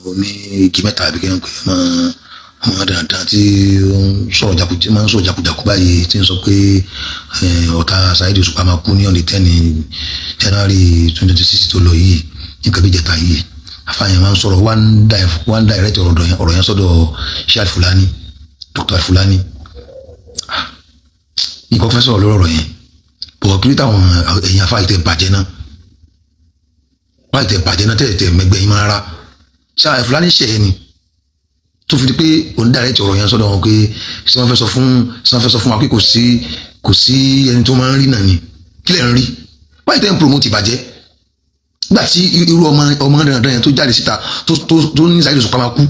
Oní igi mẹ́ta àbí kí wọ́n pè é, ọmọ dandan tí ó ń sọ̀rọ̀ jakujaku, máa ń sọ̀rọ̀ jakujaku báyìí, tí ń sọ pé ọ̀tá Saheed Òṣùpá máa kú ní on the 10 January 2026 tó lọ yìí, nǹkan bí jẹta yìí. Àfààyàn máa ń sọ̀rọ̀ one direct ọ̀rọ̀ yẹn sọ́dọ̀ Sheikh Fulani, Dr. Fulani. Nǹkan fẹ́ sọ̀rọ̀ lórí ọ̀rọ̀ yẹn bọ̀, kí ló táwọn èèyàn afáàyè tẹ bàjẹ́ náà, wáyé tẹ bàjẹ́ náà, tẹ̀ tẹ̀ mẹgbẹ́ yín máa rárá? Ṣáà Fulani ṣẹ̀ ẹ́ ni tó fi di pé òun direct ọ̀rọ̀ yẹn sọ́dọ̀ wọn pé ṣé wọ́n fẹ́ sọ fún wa pé kò sí ẹni tó máa ń rí náà ni? Kí lẹ̀ ń rí? Wáyé tẹ́ ń promote ìbàjẹ́ nígbà tí irú ọmọ dandan yẹn tó jáde síta tó ní Saheed Òṣùpá máa kú,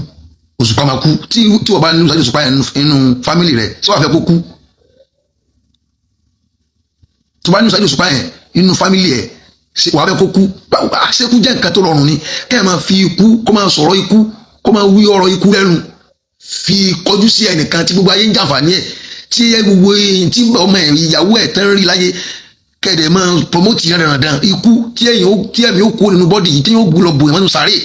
Òṣùpá máa kú, tí wọ́n bá ní Saheed Òṣùpá yẹn nínú family rẹ̀, tí wọ́n fẹ́ kó kú? Tó bá ní Saheed Òṣùpá yẹn nínú family ẹ̀, wàá fẹ́ kó kú? Ṣé kú jẹ́ nǹkan tó rọrùn ni kẹ́ ẹ̀ máa fi ikú, kó máa sọ̀rọ̀ ikú, kó máa wí ọ̀rọ̀ ikú lẹ́nu, fi kọjú sí ẹnìkan tí gbogbo ayé ń jàǹfààní ẹ̀, tí ẹ gbogbo tí ọmọ ẹ̀, ìyàwó ẹ̀ tán rí láyé, kẹ́ẹ̀dẹ̀ máa promote yẹn dandan ikú tí ẹ̀yìn ó tí ẹ̀mí ó kú nínú body yìí, tí yóò gbú lọ bò ẹ̀ mọ́nú sàárè,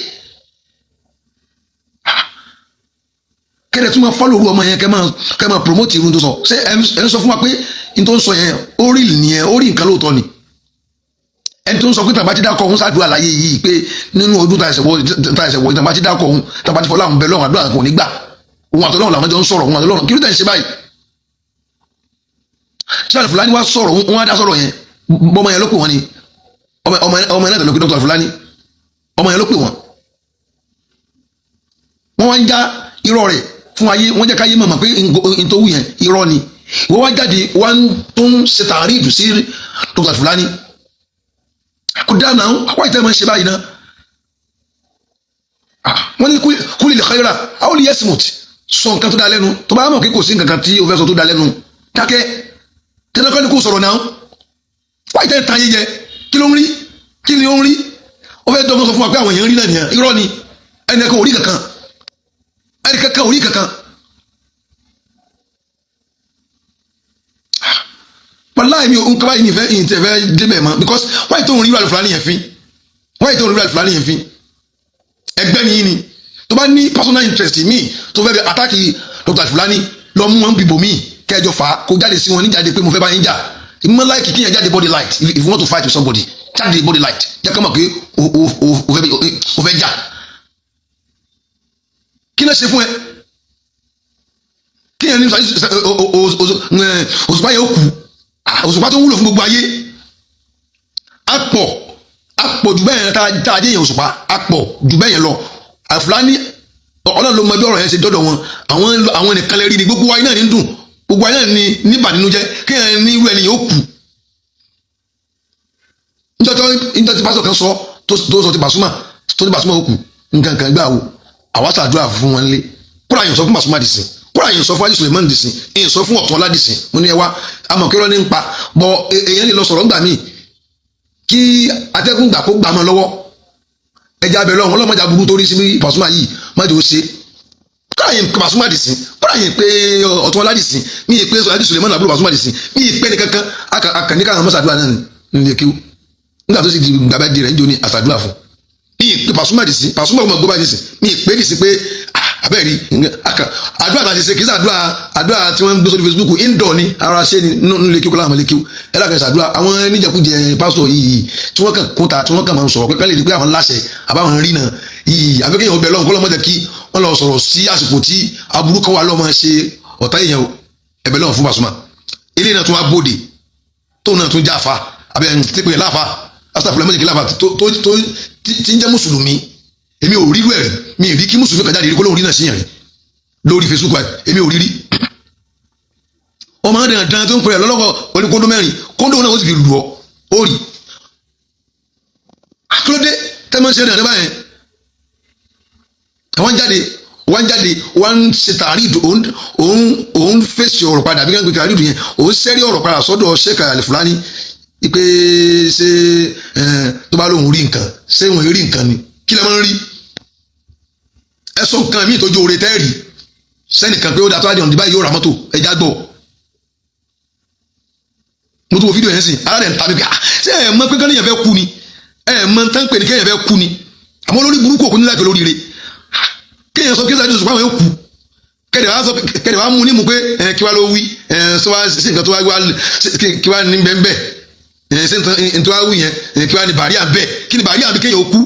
kẹ́ẹ̀dẹ̀ tún máa follow orú ọmọ yẹn, kẹ́ máa promote irun tó sọ? Ṣé ẹ̀ ń sọ fún wa pé n tó ń sọ yẹn, ó rí nìyẹn, ó rí nǹkan lóòótọ́ ni? Ẹni tó ń sọ pé tàbá ti dákọ̀ òun ṣáàdúrà láyé yìí, pé nínú ọdún tá ẹsẹ̀ wọ, tàbá ti dákọ̀ òun, tàbá ti fọlá òun bẹ lọ́run, àdúrà kò ní gbà, òun àtọ́lọ́run làwọn jọ ń sọ̀rọ̀, òun àtọ́lọ́run. Kí ló tẹ̀ ń ṣe báyìí? Ṣé Fúlàní wá sọ̀rọ̀, wọn á dá sọ̀rọ̀ yẹn? Bọ́mọ yẹn ló pè wọ́n ni, ọmọ yẹn náà tẹ̀lé pé Dr. Fúlàní, ọmọ yẹn ló pè wọ́n. Wọ́n wá ń já irọ́ rẹ̀ fún ayé, wọ́n jẹ́ káyé mọ̀mọ́ pé n tó wù yẹn, irọ́ ni. Wọ́n wá jáde, wọ́n tó ń ṣe tààrí ìdù sí Dr. Fúlàní. Kò dáa náà. Akọ́ ìtẹ́ máa ń ṣe báyìí náà. Wọ́n ní kúlì lè khayra aw li yasmut. Sọ nǹkan tó dá lẹ́nu. Tó bá mọ̀ kí kò sí nǹkan kan tí o fẹ́ sọ tó dá lẹ́nu, dákẹ́. Tẹ́lẹ̀ kọ́ ni kò sọ̀rọ̀ náà. Wáyé tẹ́ tan yé jẹ, kí ló ń rí? Kí ni ó ń rí? Ó fẹ́ dọ́gbọ́n sọ fún wa pé àwọn èèyàn rí náà nìyẹn. Irọ́ ni. Ẹnì kan ò rí kankan, ẹnì kankan ò rí kankan. Wàláhì, mi ò nǹkan báyìí nífẹ̀ẹ́ ìyìn tẹ̀ fẹ́ débẹ̀ mọ́, because wáyé tó ń rí wàlúù Fúlàní yẹn fín, wáyé tó ń rí wàlúù Fúlàní yẹn fín, ẹgbẹ́ ni yín ni. Tó bá ní personal interest mi tó fẹ́ bẹ attack Dr. Fúlàní, lọ mú wọn bìbò míì, kẹjọ fà á, kó jáde sí wọn níjáde pé mo fẹ́ bá yín jà. Ìmọ̀ like kíyàn jáde body light. If you want to fight with somebody, jáde body light, jẹ́ ká mọ̀ pé o fẹ́ jà. Kí ló ṣe fún ẹ? Kíyàn ní Òṣùpá yẹn ó kú, Òṣùpá tó wúlò fún gbogbo ayé. Á pọ̀, á pọ̀ jù bẹ́ẹ̀ yẹn tá a jẹ́ yẹn. Òṣùpá á pọ̀ jù bẹ́ẹ̀ yẹn lọ. Àfúlání, Ọlọ́run ló mọ bí ọ̀rọ̀ yẹn ṣe dọ́dọ̀ wọn. Àwọn nìkan lè rí ni. Gbogbo ayé náà ní dùn, gbogbo ayé náà ní níbà nínú jẹ́ kéèyàn ní irú ẹni yóò kú. Níjọ́ tí pásítọ̀ kan sọ tó sọ ti Pasuma, tó ti Pasuma ó kú, nǹkan kan gbà wo, àwa ṣàdúrà fún wọn lé. Kúrò àyàn sọ fún Pasuma dìsìn, kúrò àyàn sọ fún Ají Suleiman dìsìn, èyàn sọ fún Ọ̀tún Ọlá dìsìn. Mo ní ẹ wá àmọ́ kí ló ní ń pa bọ. Èyàn lè lọ sọ̀rọ̀ ńgbà míì kí atẹ́gùn gbà kó gbà mọ́ lọ́wọ́. Ẹja abẹ lọ́wọ́ ọlọ́mọdé aburú tó rí sí Pasuma yìí má jẹ́ ó ṣe. Kúrò àyàn Pasuma dìsìn, kúrò àyàn pé Ọ̀tún Ọlá dìsìn, mí pé Ají Suleiman àbúrò Pasuma dìsìn, mí pé ní kankan akànní káwọn mọ́sàdúrà náà ní kéwú. Nígbà tó sì di gbàgbé di rẹ̀ ń jò ní àsàdúrà fún mi pé Pasuma dìsìn, Pasuma ọmọ gbọ́ báyìí dìsìn, mi pé dìsìn pé abẹ́rẹ́ àdúrà tá a ti ṣe kì í ṣàdúrà, àdúrà tí wọ́n ń gbé sórí Facebook indoor ni ara ṣe ni nínú ilé kíkọ́ láwọn ilé kíw ẹlẹ́kẹ̀ẹ́ ṣàdúrà. Àwọn oníjẹkújẹ pásítọ̀ yìí tí wọ́n kàn kúta, tí wọ́n kàn máa ń sọ̀rọ̀ pé kálí pé àwọn láṣẹ àbáwọn rí náà yìí, àfikẹ́ yẹn ọbẹ̀ lọ́hùn kọ́lọ́mọ́jẹ kí wọ́n lọ sọ̀rọ̀ sí àsìkò tí aburú kan wà lọ́ọ́ máa ṣe ọ̀tá èèyàn o. Ẹ̀bẹ̀ lọ́hùn fún Pasuma. Ilé náà tún wá bóde, tóun náà tún já fa àbẹ̀ tí pé láfa asàfùlẹ̀ mọ́jẹ̀kí láfa tó tí ń jẹ́ mùsùlùmí. Èmi ò rírú ẹ̀ rí. Mi ì rí kí mùsùlùmí kan jáde rí kó lóun rí náà síyàn rí lórí Facebook ẹ̀. Èmi ò rí rí. Ọmọ náà dandan tó ń pè é lọ́lọ́kọ̀ oní kóńdó mẹ́rin, kóńdó náà ó sì fi lù ọ́ ó rí. Akérèdé tẹ́mọ̀ ṣe dandan báyẹn, wọ́n jáde, wọ́n jáde, wọ́n ń ṣe tàrídù, òun fèsì ọ̀rọ̀ padà bí wọ́n ń pè tàrídù yẹn, òun sẹ́rí ọ̀rọ̀ padà sọ́dọ̀ Sheikh Al-Fulani pé ṣé tó bá lóun rí nǹkan, ṣé òun rí nǹkan ni? Kí lè máa ń rí? Ẹ sọ nǹkan míì tó jó oore tẹ́ẹ̀rì sẹ́nìkan pé ó dàtọ́ àdìyàn báyìí, yóò ra mọ́tò. Ẹja gbọ́, mo tún wo fídíò yẹn sìn, ara rẹ̀ ń ta mi pé ṣé ẹ mọ̀ pé kẹ́nìyàn fẹ́ kú ni? Ẹ mọ̀ tán pé ní kẹ́nìyàn fẹ́ kú ni? Àmọ́ olórí burúkú òkú nílẹ̀ lórí rẹ̀. Kéèyàn sọ kí Saheed Òṣùpá yóò kú, kẹ́dẹ̀ wá sọ, kẹ́dẹ̀ wá mú ní mú pé ẹ kí wá ló wí, ẹ sọ wá sí nǹkan tó wá wá, kí wá ní bẹ́ẹ̀ bẹ́ẹ̀, ẹ sí nǹkan tó wá wí yẹn, kí wá ní bàríà bẹ́ẹ̀? Kí ni bàríà bí kéèyàn ó kú?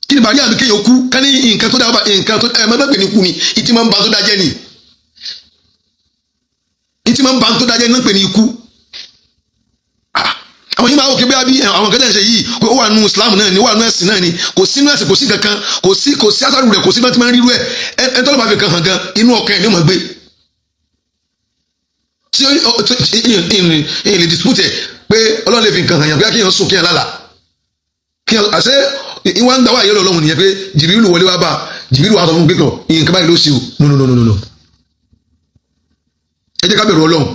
Kí ni bàríà bí kéèyàn ó kú? Ká ní nǹkan tó dá, nǹkan tó ẹ máa pè ní ikú ni ìtì máa ń ba tó dájẹ́ ni, ìtì máa ń ba tó dájẹ́ ní pè ní ikú. Àwọn yìí máa wò kí bí àwọn kẹtẹ́ ń ṣe yìí, ó wà nù Islam náà ni, ó wà nù ẹ̀sìn náà ni. Kò sí nù ẹ̀sìn, kò sí kankan, kò sí ásàrù rẹ̀, kò sí bá ti máa ń rírú ẹ̀. Ẹ tọ́lọ́ bá fi kan hàn gan, inú ọkàn ẹ̀ ní mọ̀ gbé tí ìyìn lè dispute ẹ̀ pé Ọlọ́run lè fi nǹkan hàn yàn, bí kéèyàn sùn, kéèyàn lálàá, kéèyàn àṣẹ ìwà ń gbà wá yẹ́lò Ọlọ́run nìyẹn, pé Jìbìrìlù wọlé wá bá Jìbìrìlù wá sọ fún pé kọ̀ nǹkan báyìí ló ṣe o. No, no, no, no, no, ẹ jẹ́ ká bẹ̀rù Ọlọ́run.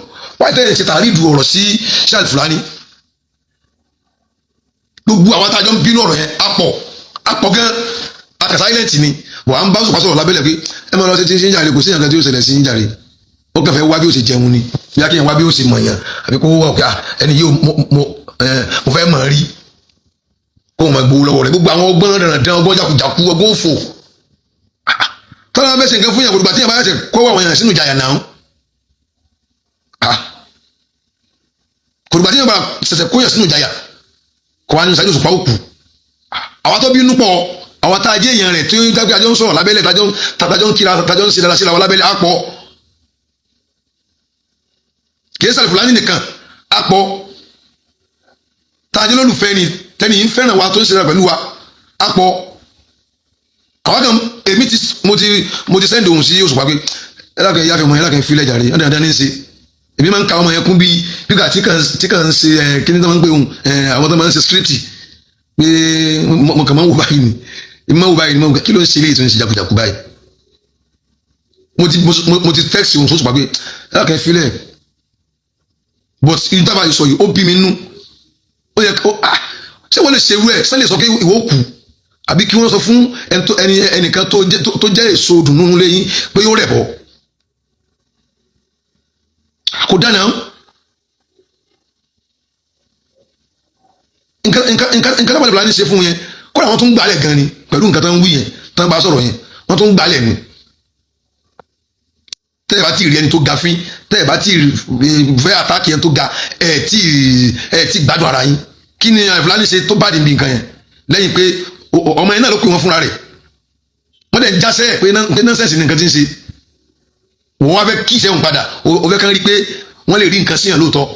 Wáyé tẹ́ ẹ̀ ṣe tààrí ìdù ọ̀rọ̀ sí ṣáàlì Fúlàní, gbogbo àwọn atájọ́ ń bínú ọ̀rọ̀ yẹn apọ̀ apọ̀ gan, aka silent ni. Wà á ń bá sọ̀pá sọ̀rọ̀ lábẹ́lẹ̀ pé ẹ máa lọ sí ti ń jàre, kò sí nǹkan tí ó ṣẹlẹ̀ sí ń jàre. Ó kàn fẹ́ wá bí ó ṣe jẹun ni, bí akéèyàn wá bí ó ṣe mọ̀ yàn, àbí kó wá òkè ẹni yóò mo fẹ́ mọ̀ rí, kó o máa gbowó lọ́wọ́ rẹ̀. Gbogbo àwọn ọgbọ́n dandan, ọgbọ́n jakujaku, ọgbọ́n òfò tọ́lá fẹ́ ṣe nǹkan fún yàn, gbogbo àti yàn bá ṣe kó àwọn èèyàn sínú ìjàyà náà, kò dùgbà tí yàn bá ṣẹ̀ṣẹ̀ kó yàn sínú ìjàyà, kò wá ní Saheed Òṣùpá òkú. Àwọn tó bínú pọ̀, àwọn tá a jẹ́ èèyàn rẹ̀ tí ó dágbé, àjọ ń sọ̀rọ̀ lábẹ́lẹ̀, tàjọ́ ń kíra, tàjọ́ ń ṣe dára síra wa lábẹ́lẹ̀, àpọ̀ kì í sàlẹ̀ Fúlàní nìkan, àpọ̀ tá a jẹ́ lólùfẹ́ ni, tẹ́ni yìí ń fẹ́ràn wa, tó ń ṣe dára pẹ̀lú wa, àpọ̀. Àwọn kan, èmi ti mo ti send ohun sí Òṣùpá pé ẹ lákàn ẹ yáfẹ́ ọmọ yẹn, lákàn ẹ filẹ̀ jàre, ẹ dandan ní í ṣe. Èmi máa ń ka ọmọ yẹn kún bí bígbà tí kàn ń ṣe ẹ kí ni tó máa ń pè ohun ẹ, àwọn tó máa ń ṣe script, pé mo kàn máa ń wò báyìí ni, èmi máa ń wò báyìí ni, mo kí ló ń ṣe eléyìí tó ń ṣe jakujaku báyìí. Mo ti text ohun sọ́sọ́ pé ẹ lákàn ẹ filẹ̀, but ìdí tábà yìí sọ yìí, ó bí mi nú. Ó yẹ kó, ah, ṣé wọ́n lè ṣe irú ẹ̀? Ṣé lè sọ pé ìwọ kù, àbí kí wọ́n sọ fún ẹni ẹnìkan tó jẹ́ èso dùnú lẹ́yìn pé yóò rẹ̀ bọ̀? Kò dáná. Nǹkan tábàlì Fúlàní ṣe fún yẹn kódà, wọ́n tún gbálẹ̀ gan ni pẹ̀lú nǹkan tó ń wí yẹn, tó ń bá sọ̀rọ̀ yẹn, wọ́n tún gbálẹ̀ ni. Tẹ́ ẹ bá ti rí ẹni tó ga fín, tẹ́ ẹ bá ti fẹ́ àtàkì ẹni tó ga, ẹ tí gbádùn ara yín. Kí ni Fúlàní ṣe tó bá di nǹkan yẹn, lẹ́yìn pé ọmọ yẹn náà ló pè wọ́n fúnra rẹ̀, wọ́n dẹ̀ ń jásẹ́ pé nonsense ni nǹkan tí ń ṣe. Wọ́n wá fẹ́ kí ìṣẹ́hùn padà, ó fẹ́ kán rí pé wọ́n lè rí nǹkan síyàn lóòótọ́.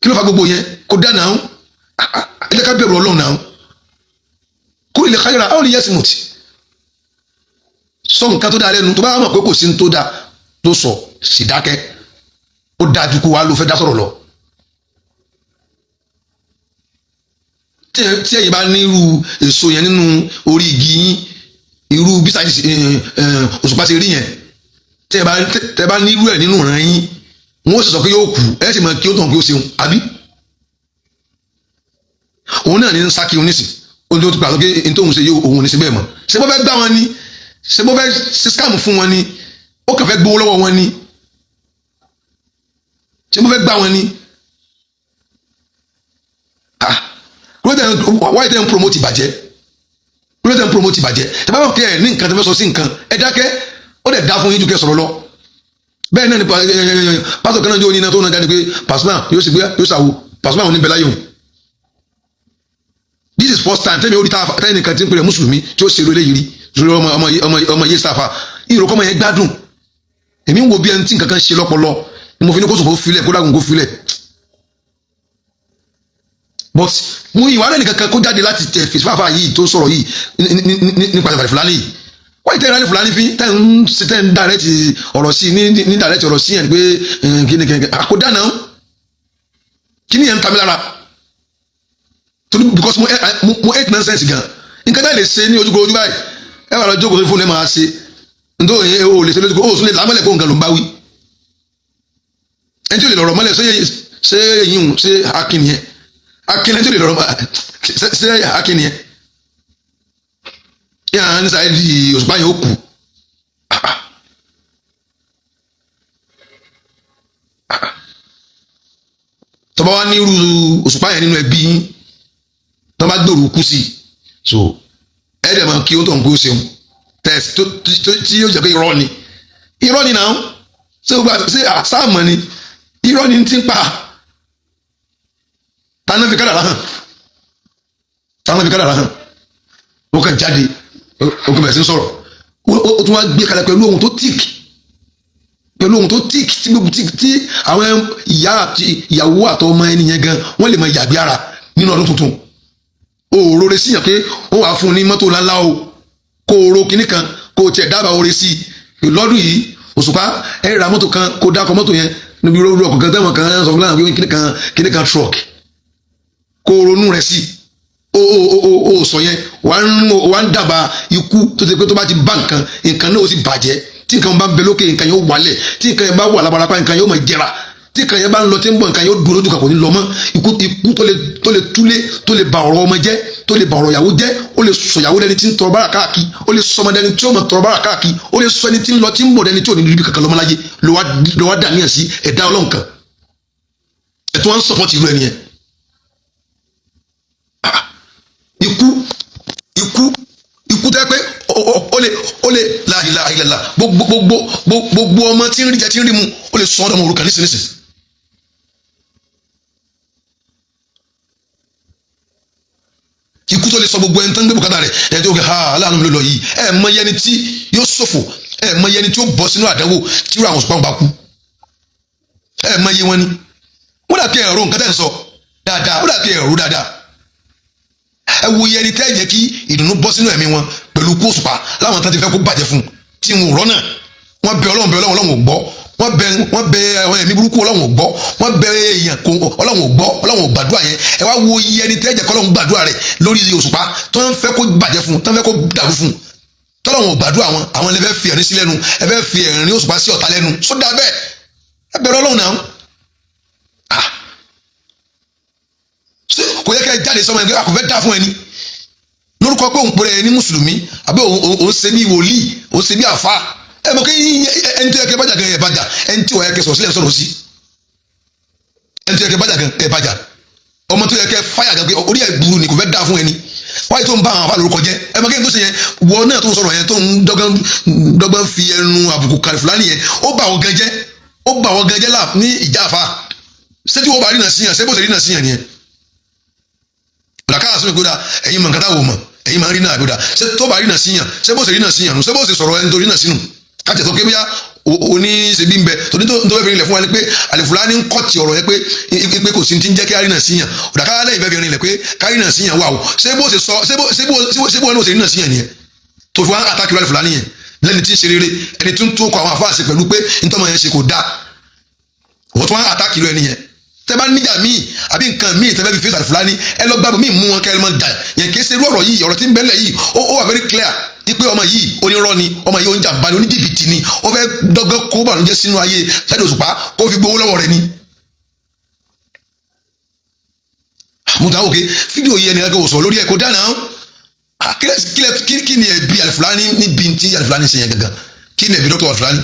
Kí ló fa gbogbo yẹn? Kò dá náà. Ẹ jẹ́ ká bẹ̀rù Ọlọ́run náà. Kúrò ilẹ̀ káyọ̀rọ̀ àwọn ènìyàn sì mùtì sọ nǹkan tó dáa lẹ́nu, tó bá mọ̀ pé kò sí ní tó dáa tó sọ, sì dákẹ́. Ó dájú kó wá ló fẹ́ dá sọ̀rọ̀ lọ. Tí ẹ̀yin bá ní irú èso yẹn nínú orí igi yín, irú bí Saheed Òṣùpá ṣe rí yẹn, tẹ́ bá ní irú ẹ̀ nínú ìran yín, wọ́n sì sọ pé yóò kú, ẹ̀ sì mọ̀ kí ó tàn kí ó ṣeun, àbí òun náà ní ń sákì oníṣì, ó ní ó ti gbà pé n tóun ṣe yóò, òun ní ṣe bẹ́ẹ̀ mọ́. Ṣé bó fẹ́ gbá wọn ni? Ṣé bó fẹ́ ṣe scam fún wọn ni? Ó kàn fẹ́ gbowó lọ́wọ́ wọn ni? Ṣé bó fẹ́ gbá wọn ni? Ah, wáyé tẹ́ ń promote ìbàjẹ́, wáyé tẹ́ ń promote ìbàjẹ́. Tẹ́ bá wọ̀ kẹ́ ẹ̀ ní nǹkan tẹ́ fẹ́ sọ sí nǹkan, ẹ dákẹ́. Ó dẹ̀ dá fún yín ju kẹ́ sọ̀rọ̀ lọ. Bẹ́ẹ̀ náà ni pásítọ̀ kan náà yóò ní iná tó náà jáde pé Pasuma yóò sì gbé, yóò ṣàwò Pasuma òní bẹ́ẹ̀ láyò. This is first time tẹ́mi orí tẹ́nìkan tí ń pèrè mùsùlùmí tí ó ṣe eré eléyìí rí lórí ọmọ yé sáfà ìrò kọ́mọ yẹn gbádùn. Èmi ń wo bí ẹni tí nǹkan kan ṣe lọ́pọlọ ni mo fi ní kó sòkò filẹ̀, kó dágùn kó filẹ̀, but mo ìwà rẹ̀ nìkan kan kó jáde láti tẹ̀ fèsì fáfá yìí tó sọ̀rọ̀ yìí nípa ìfàlẹ̀ Fúlàní yìí. Wọ́n yìí tẹ́ ìrálẹ̀ Fúlàní fi tẹ́ ń ṣe, tẹ́ ń dàrẹ́tì ọ̀rọ̀ sí ní dàrẹ́tì ọ̀rọ̀ sí yẹn pé kí ni kẹ̀kẹ́ àkódà náà, kí ni yẹn ń ta mi lára torí because mo hate nonsense gan. Nǹkan tá lè ṣe ní ojúkọ ojú báyìí, ẹ wà lọ jókòó sórí fóònù, ẹ máa ṣe nítorí ẹ ò lè ṣe lójúkọ, ó tún lè lámọ́lẹ̀ kó nǹkan ló ń bá wí. Ẹni tí ò lè lọ̀rọ̀ mọ́lẹ̀, ṣé eyín ṣé akin yẹn, akin ẹni tí ò lè lọ̀rọ̀ ṣé akin yẹn yàrá ní Saheed Òṣùpá yẹn ó kù. Tọ́ba wa ní irú Òṣùpá yẹn nínú ẹbí yín, Tó bá gbèrú kú sí, so ẹ dẹ̀ máa kí ó tó ń kó ṣeun tẹ̀ tí yóò jẹ́ pé irọ́ ni, irọ́ ni náà. Ṣé o gba ṣé àsáàmọ̀ ni? Irọ́ ni ti ń pa. Tànà fi kádàrá hàn, tànà fi kádàrá hàn. Ó kàn jáde, ó kàn bẹ̀rẹ̀ sí sọ̀rọ̀, ó tún wá gbé kalẹ̀ pẹ̀lú ohun tó tíìkì, pẹ̀lú ohun tó tíìkì, tí gbogbo tí àwọn ìyá àti ìyàwó àtọmọ ẹni yẹn gan wọ́n lè máa yàgbé ara nínú ọdún tuntun. Òòrò rẹ síyàn pé ó wàá fún un ní mọ́tò ńláńlá o, kó o ro kinní kan, kó o tiẹ̀ dábàá oore sí i lọ́dún yìí. Òṣùpá, ẹ ra mọ́tò kan, kó o dákọ̀ mọ́tò yẹn níbi irú ọkọ̀ kan tẹ́wọ̀n kan sọ fún láwọn pé kinní kan kinní kan truck, kó o ronú rẹ sí o. O sọ yẹn, wà ń dábàá ikú tó ti pé tó bá ti bá nǹkan, nǹkan náà ó sì bàjẹ́. Tí nǹkan bá ń bẹ lókè, nǹkan yóò wálẹ̀. Tí nǹkan yẹn bá wà labarapá, nǹkan yóò máa jẹrà. Tí nǹkan yẹn bá ń lọ tí ń bọ̀, nǹkan yóò dúró lójú kan, kò ní lọ mọ́. Ikú, ikú tó lè túlé, tó lè ba ọ̀rọ̀ ọmọ jẹ́, tó lè ba ọ̀rọ̀ ìyàwó jẹ́. Ó lè sọ ìyàwó lẹni tí ń tọrọ bára káàkiri, ó lè sọ ọmọ dẹni tí ó mọ̀ tọrọ bára káàkiri, ó lè sọ ẹni tí ń lọ tí ń bọ̀ dẹni tí ò ní níbi kankan lọ́mọláyé. Ló wá dà níyàn sí ẹ̀dá Ọlọ́run kan, ẹ̀ tó wá ń support irú ẹni yẹn. Ah, ikú, ikú, ikú tẹ́ pé ó lè la ilaha illallah. Gbogbo ọmọ tí ń rí jẹ, tí ń rí mu, ó lè sọ ọdọmọ òrukàn nísinsìnyí. Ikú tó lè sọ gbogbo ẹni tó ń gbé bùkátà rẹ̀, ẹni tó kẹ ha aláàánú mi ló lọ yìí. Ẹ mọ iye ẹni tí yóò ṣòfò, ẹ mọ iye ẹni tí ó bọ́ sínú àdánwò tí irú àwọn òṣùpá bá kú. Ẹ mọ iye wọn ni. Wọ́n dà pé ẹ̀rọ nǹkan tẹ̀ ń sọ dáadáa, wọ́n dà pé ẹ̀rọ dáadáa. Ẹ wo iye ẹni tẹ́ jẹ́ kí ìdùnnú bọ́ sínú ẹ̀mí wọn pẹ̀lú kó òṣùpá láwọn tán ti fẹ́ kó bàjẹ́ fún un tí wọn ò rọ́nà. Wọ́n bẹ Ọlọ́run, bẹ Ọlọ́run, Ọlọ́run ò gbọ́. Wọ́n bẹ àwọn ẹ̀mí burúkú, Ọlọ́run ò gbọ́. Wọ́n bẹ èèyàn kò, Ọlọ́run ò gbọ́, Ọlọ́run ò gbàdúrà yẹn. Ẹ wá wo iye ẹni tẹ́ jẹ́ kọ́lọ́run gbàdúrà rẹ̀ lórí òṣùpá tó ń fẹ́ kó bàjẹ́ fún un, tó ń fẹ́ kó dàrú fún un, tọ́lọ́run ò gbàdúrà wọn. Àwọn ẹ fẹ́ fi ẹ̀rín sí lẹ́nu, ẹ fẹ́ fi ẹ̀rín òṣùpá sí ọ̀tá lẹ́nu sódà bẹ́ẹ̀. Ẹ bẹ̀rẹ̀ Ọlọ́run náà. Ah, kò yẹ kẹ́ ẹ jáde sọmọ ẹgbẹ́ àkọ́fẹ́ dá fún ẹni lórúkọ pé òun pèrè ẹni mùsùlùmí, àbí òun ṣe bí wòlíì, òun ṣe bí àfa. Ẹ mọ̀ kí ẹni tó yẹ kẹ́ bájà gan ẹ bájà, ẹni tí ò yẹ kẹ́ sọ̀rọ̀ sílẹ̀ sọ̀rọ̀ sí, ẹni tó yẹ kẹ́ bájà gan ẹ bájà, ọmọ tó yẹ kẹ́ fáyà gan pé orí ẹ burú ni, kò fẹ́ dá fún ẹni wáyé tó ń bá àwọn àfa lórúkọ jẹ́. Ẹ mọ̀ kí ẹni tó ṣe yẹn, wọ náà tó ń sọ̀rọ̀ yẹn, tó ń dọ́gbọ́n fi ẹnu àbùkù kàlífúlánì yẹn, ó bà wọ́n gan jẹ́, ó bà wọ́n gan jẹ́ là ní ìjà àfa. Ṣé tí wọ́n bá rí náà síyàn, ṣé bó ṣe rí náà síyàn nìyẹn? Làkàrà sómi kódà ẹ̀yin mọ̀ nǹkan táwọn mọ̀, ẹ̀yin máa ń rí náà àbúdà. Ṣé tó bá rí náà síyàn, ṣé bó ṣe rí náà síyàn nù? Ṣé bó ṣe sọ̀rọ̀ ẹni tó rí náà sínú kájẹ tó ké bíyà oní ṣe bí ń bẹ torí tó fẹ́ fi rinlẹ̀ fún wa ni pé Àlìfùlání ń kọ́ ti ọ̀rọ̀ yẹn pé kò sí ti ń jẹ́ kí á rí náà síyàn. Òdàkárà lẹ́yìn fẹ́ fi rinlẹ̀ pé ká rí náà síyàn wà o. Ṣé bó ṣe sọ, ṣé bó wọn ní ṣe rí náà síyàn nìyẹn tó fi wá àtàkì Àlìfùlání yẹn lẹ́ni tí ń ṣe rere, ẹni tí ń tún kọ àwọn àfáà ṣe pẹ̀lú pé ntọ́mọ yẹn ṣe kò dáa, wọ́n tún wá àtàkì rẹ nìyẹn. Tẹ bá níjà míì àbí nǹkan míì tẹ bá fi fèsì Àlìfùlání, ẹ lọ gbàgbọ́ míì mú wọn kẹ ẹ mọ jà yẹn. Kì í ṣe irú ọ̀rọ̀ yìí. Ọ̀rọ̀ tí ń bẹ́lẹ̀ yìí, ó wà very clear wípé ọmọ yìí onírọ́ ni, ọmọ yìí oníjàmbá ni, oníjìbìtì ni. Ó fẹ́ dọ́gbọ́n kó bànújẹ́ sínú ayé Saheed Òṣùpá kó fi gbowó lọ́wọ́ rẹ̀ ni. Mo ta òkè fídíò yìí, ẹnìkan kò sọ lórí ẹ̀, kò dáná. Kí ni ẹ̀bi Àlìfùlání níbi tí Àlìfùlání ṣe yẹn gangan? Kí ni ẹ̀bi Dr. Àlìfùlání?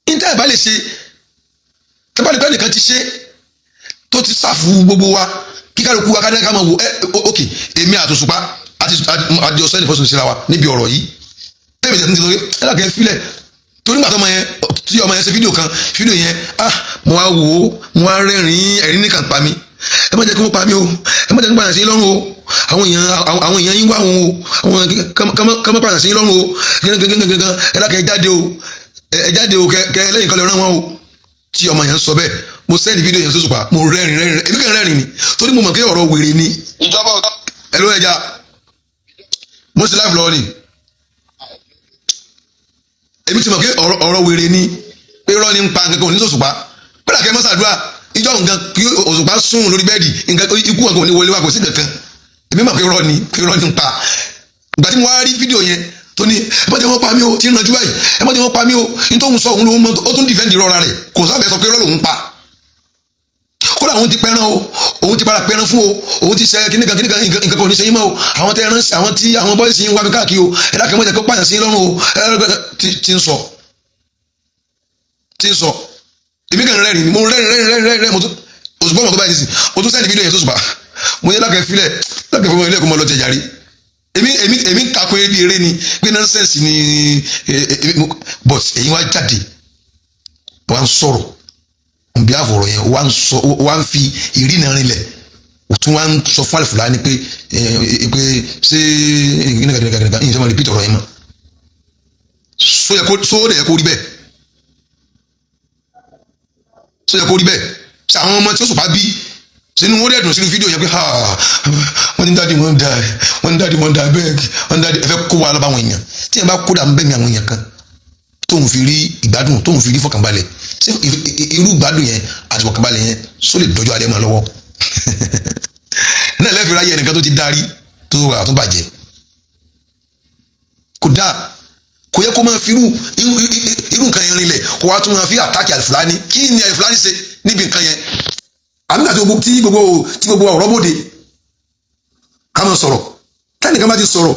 Níta ẹ̀ bá lè ṣe, ẹ bá lè pẹ́ nìkan ti ṣe tó ti sáfù gbogbo wa, kí kálukú wa ká máa wò ẹ. Ok, èmi àtòṣùpá àti àjọ sẹ́ni fọ́sùn síra wa níbi ọ̀rọ̀ yìí. Tẹ́lẹ̀ tẹ́lẹ̀ ti sọ ẹ lákẹ́ filẹ̀ torí nígbà tí ọmọ yẹn ṣe fídíò kan, fídíò yẹn, ah, mo wá wò ó, mo wá rẹ́rìn-ín, ẹ̀rín nìkan pa mi. Ẹ má jẹ́ kí wọ́n pa mí o, ẹ má jẹ́ kí wọ́n pààyàn sí lọ́rùn o, àwọn èèyàn yín wá wọn o, àwọn kọ́mọ́ pààyàn sí lọ́rùn o, gángan. Ẹ lákẹ́ jáde o, ẹ jáde o, kẹ lẹ́yìn kan lè rán wọn o. Tí ọmọ yẹn sọ bẹ́ẹ̀, mo sẹ́ni fídíò yẹn sọ́sùpá, mo rẹ́rìn rẹ́rìn, èmi kàn rẹ́rìn ni torí mo mọ̀ pé ọ̀rọ̀ wèrè ni. Ìjọba ọ̀gá. Ẹ ló ẹja mo sì láìpẹ́ lọ́wọ́ ni. Èmi ti mọ̀ pé ọ̀rọ̀ wèrè ni, pé irọ́ ni ń pa nǹkan kan ò ní sòṣùpá kódà kẹ́ mọ́sàdúrà ìjọ nǹkan kí òṣùpá sùn lórí bẹ́ẹ̀dì, nǹkan ikú nǹkan ò ní wọlé wa, kò sí nǹkan kan. Èmi mọ̀ pé irọ́ ni, pé irọ́ ni ń pa. Ìgbà tí mo wá rí fídíò yẹn tó ní ẹ má jẹ́ wọ́n pa mí o, tí ń ranjú báyìí, ẹ má jẹ́ wọ́n pa mí o, ní tóun sọ òun lòun mọ, ó tún dìfẹ́ǹdì rọra rẹ̀, kò sábẹ́ sọ pé irọ́ lòun pa. Kódà òun ti pẹran o, òun ti padà pẹran fún o, òun ti ṣe kíníkan kíníkan, nǹkan kan ò ní ṣe yín mọ́ o, àwọn tẹ ẹran, àwọn tí àwọn bọ́ìsì yín wá mi káàkiri o, ẹ dákẹ́ mọ́ jẹ́ kó pààyàn sí yín lọ́rùn o. Ẹ ti ń sọ, ti ń sọ, èmi kàn rẹ́rìn ni, mo rẹ́rìn rẹ́rìn rẹ́rìn rẹ́rìn, mo tún òṣùpá. Òṣùpá ọmọ tó báyìí nísìn, mo tún send fídíò yẹn sóṣùpá. Mo ní lákẹ́ filẹ̀, lákẹ́ fún mi ilé ẹ̀kọ́ mọ́ lọ jẹjàre. Èmi ń kakọ eré bí eré ni pé nonsense ni, but èyí wá jáde, wá ń sọ̀rọ̀ nbí àfọ̀rọ̀ yẹn, wá ń sọ, wá ń fi ìrìnà rinlẹ̀, tún wá ń sọ fún Àlùfùlání pé ṣé nìkan ìyẹn sọ ma repeat ọ̀rọ̀ yẹn mọ́. So yẹ kó so yẹ kó rí bẹ́ẹ̀, so yẹ kó rí bẹ́ẹ̀. Ṣe àwọn ọmọ tí ó sùpá bí sínú wọn dẹ̀ dùn sínú fídíò yẹn pé ha, wọ́n ní daddy wọ́n da, wọ́n ní daddy wọ́n da bẹ́ẹ̀, wọ́n ní daddy ẹ fẹ́ kó wa lọ́ba àwọn èèyàn tí yẹn bá kó dà ń bẹ́ mi, àwọn èèyàn kan tóun fi rí ìgbádùn, tóun fi rí fọkànbalẹ̀. Ṣé irú ìgbádùn yẹn àti fọkànbalẹ̀ yẹn só lè dọjọ́ alẹ́ mọ́ lọ́wọ́ náà lẹ́fẹ̀ẹ́ ráyè ẹnìkan tó ti darí tó wà tó bàjẹ́? Kò dáa, kò yẹ kó máa fi irú nǹkan yẹn rinlẹ̀, kó wá tún máa fi attack Àlùfùlání. Kí ni Àlùfùlání ṣe níbi nǹkan yẹn? Àbí nígbà tí gbogbo ọ̀rọ̀ bòde, ká máa sọ̀rọ̀. Tẹ́nìkan bá ti sọ̀rọ̀,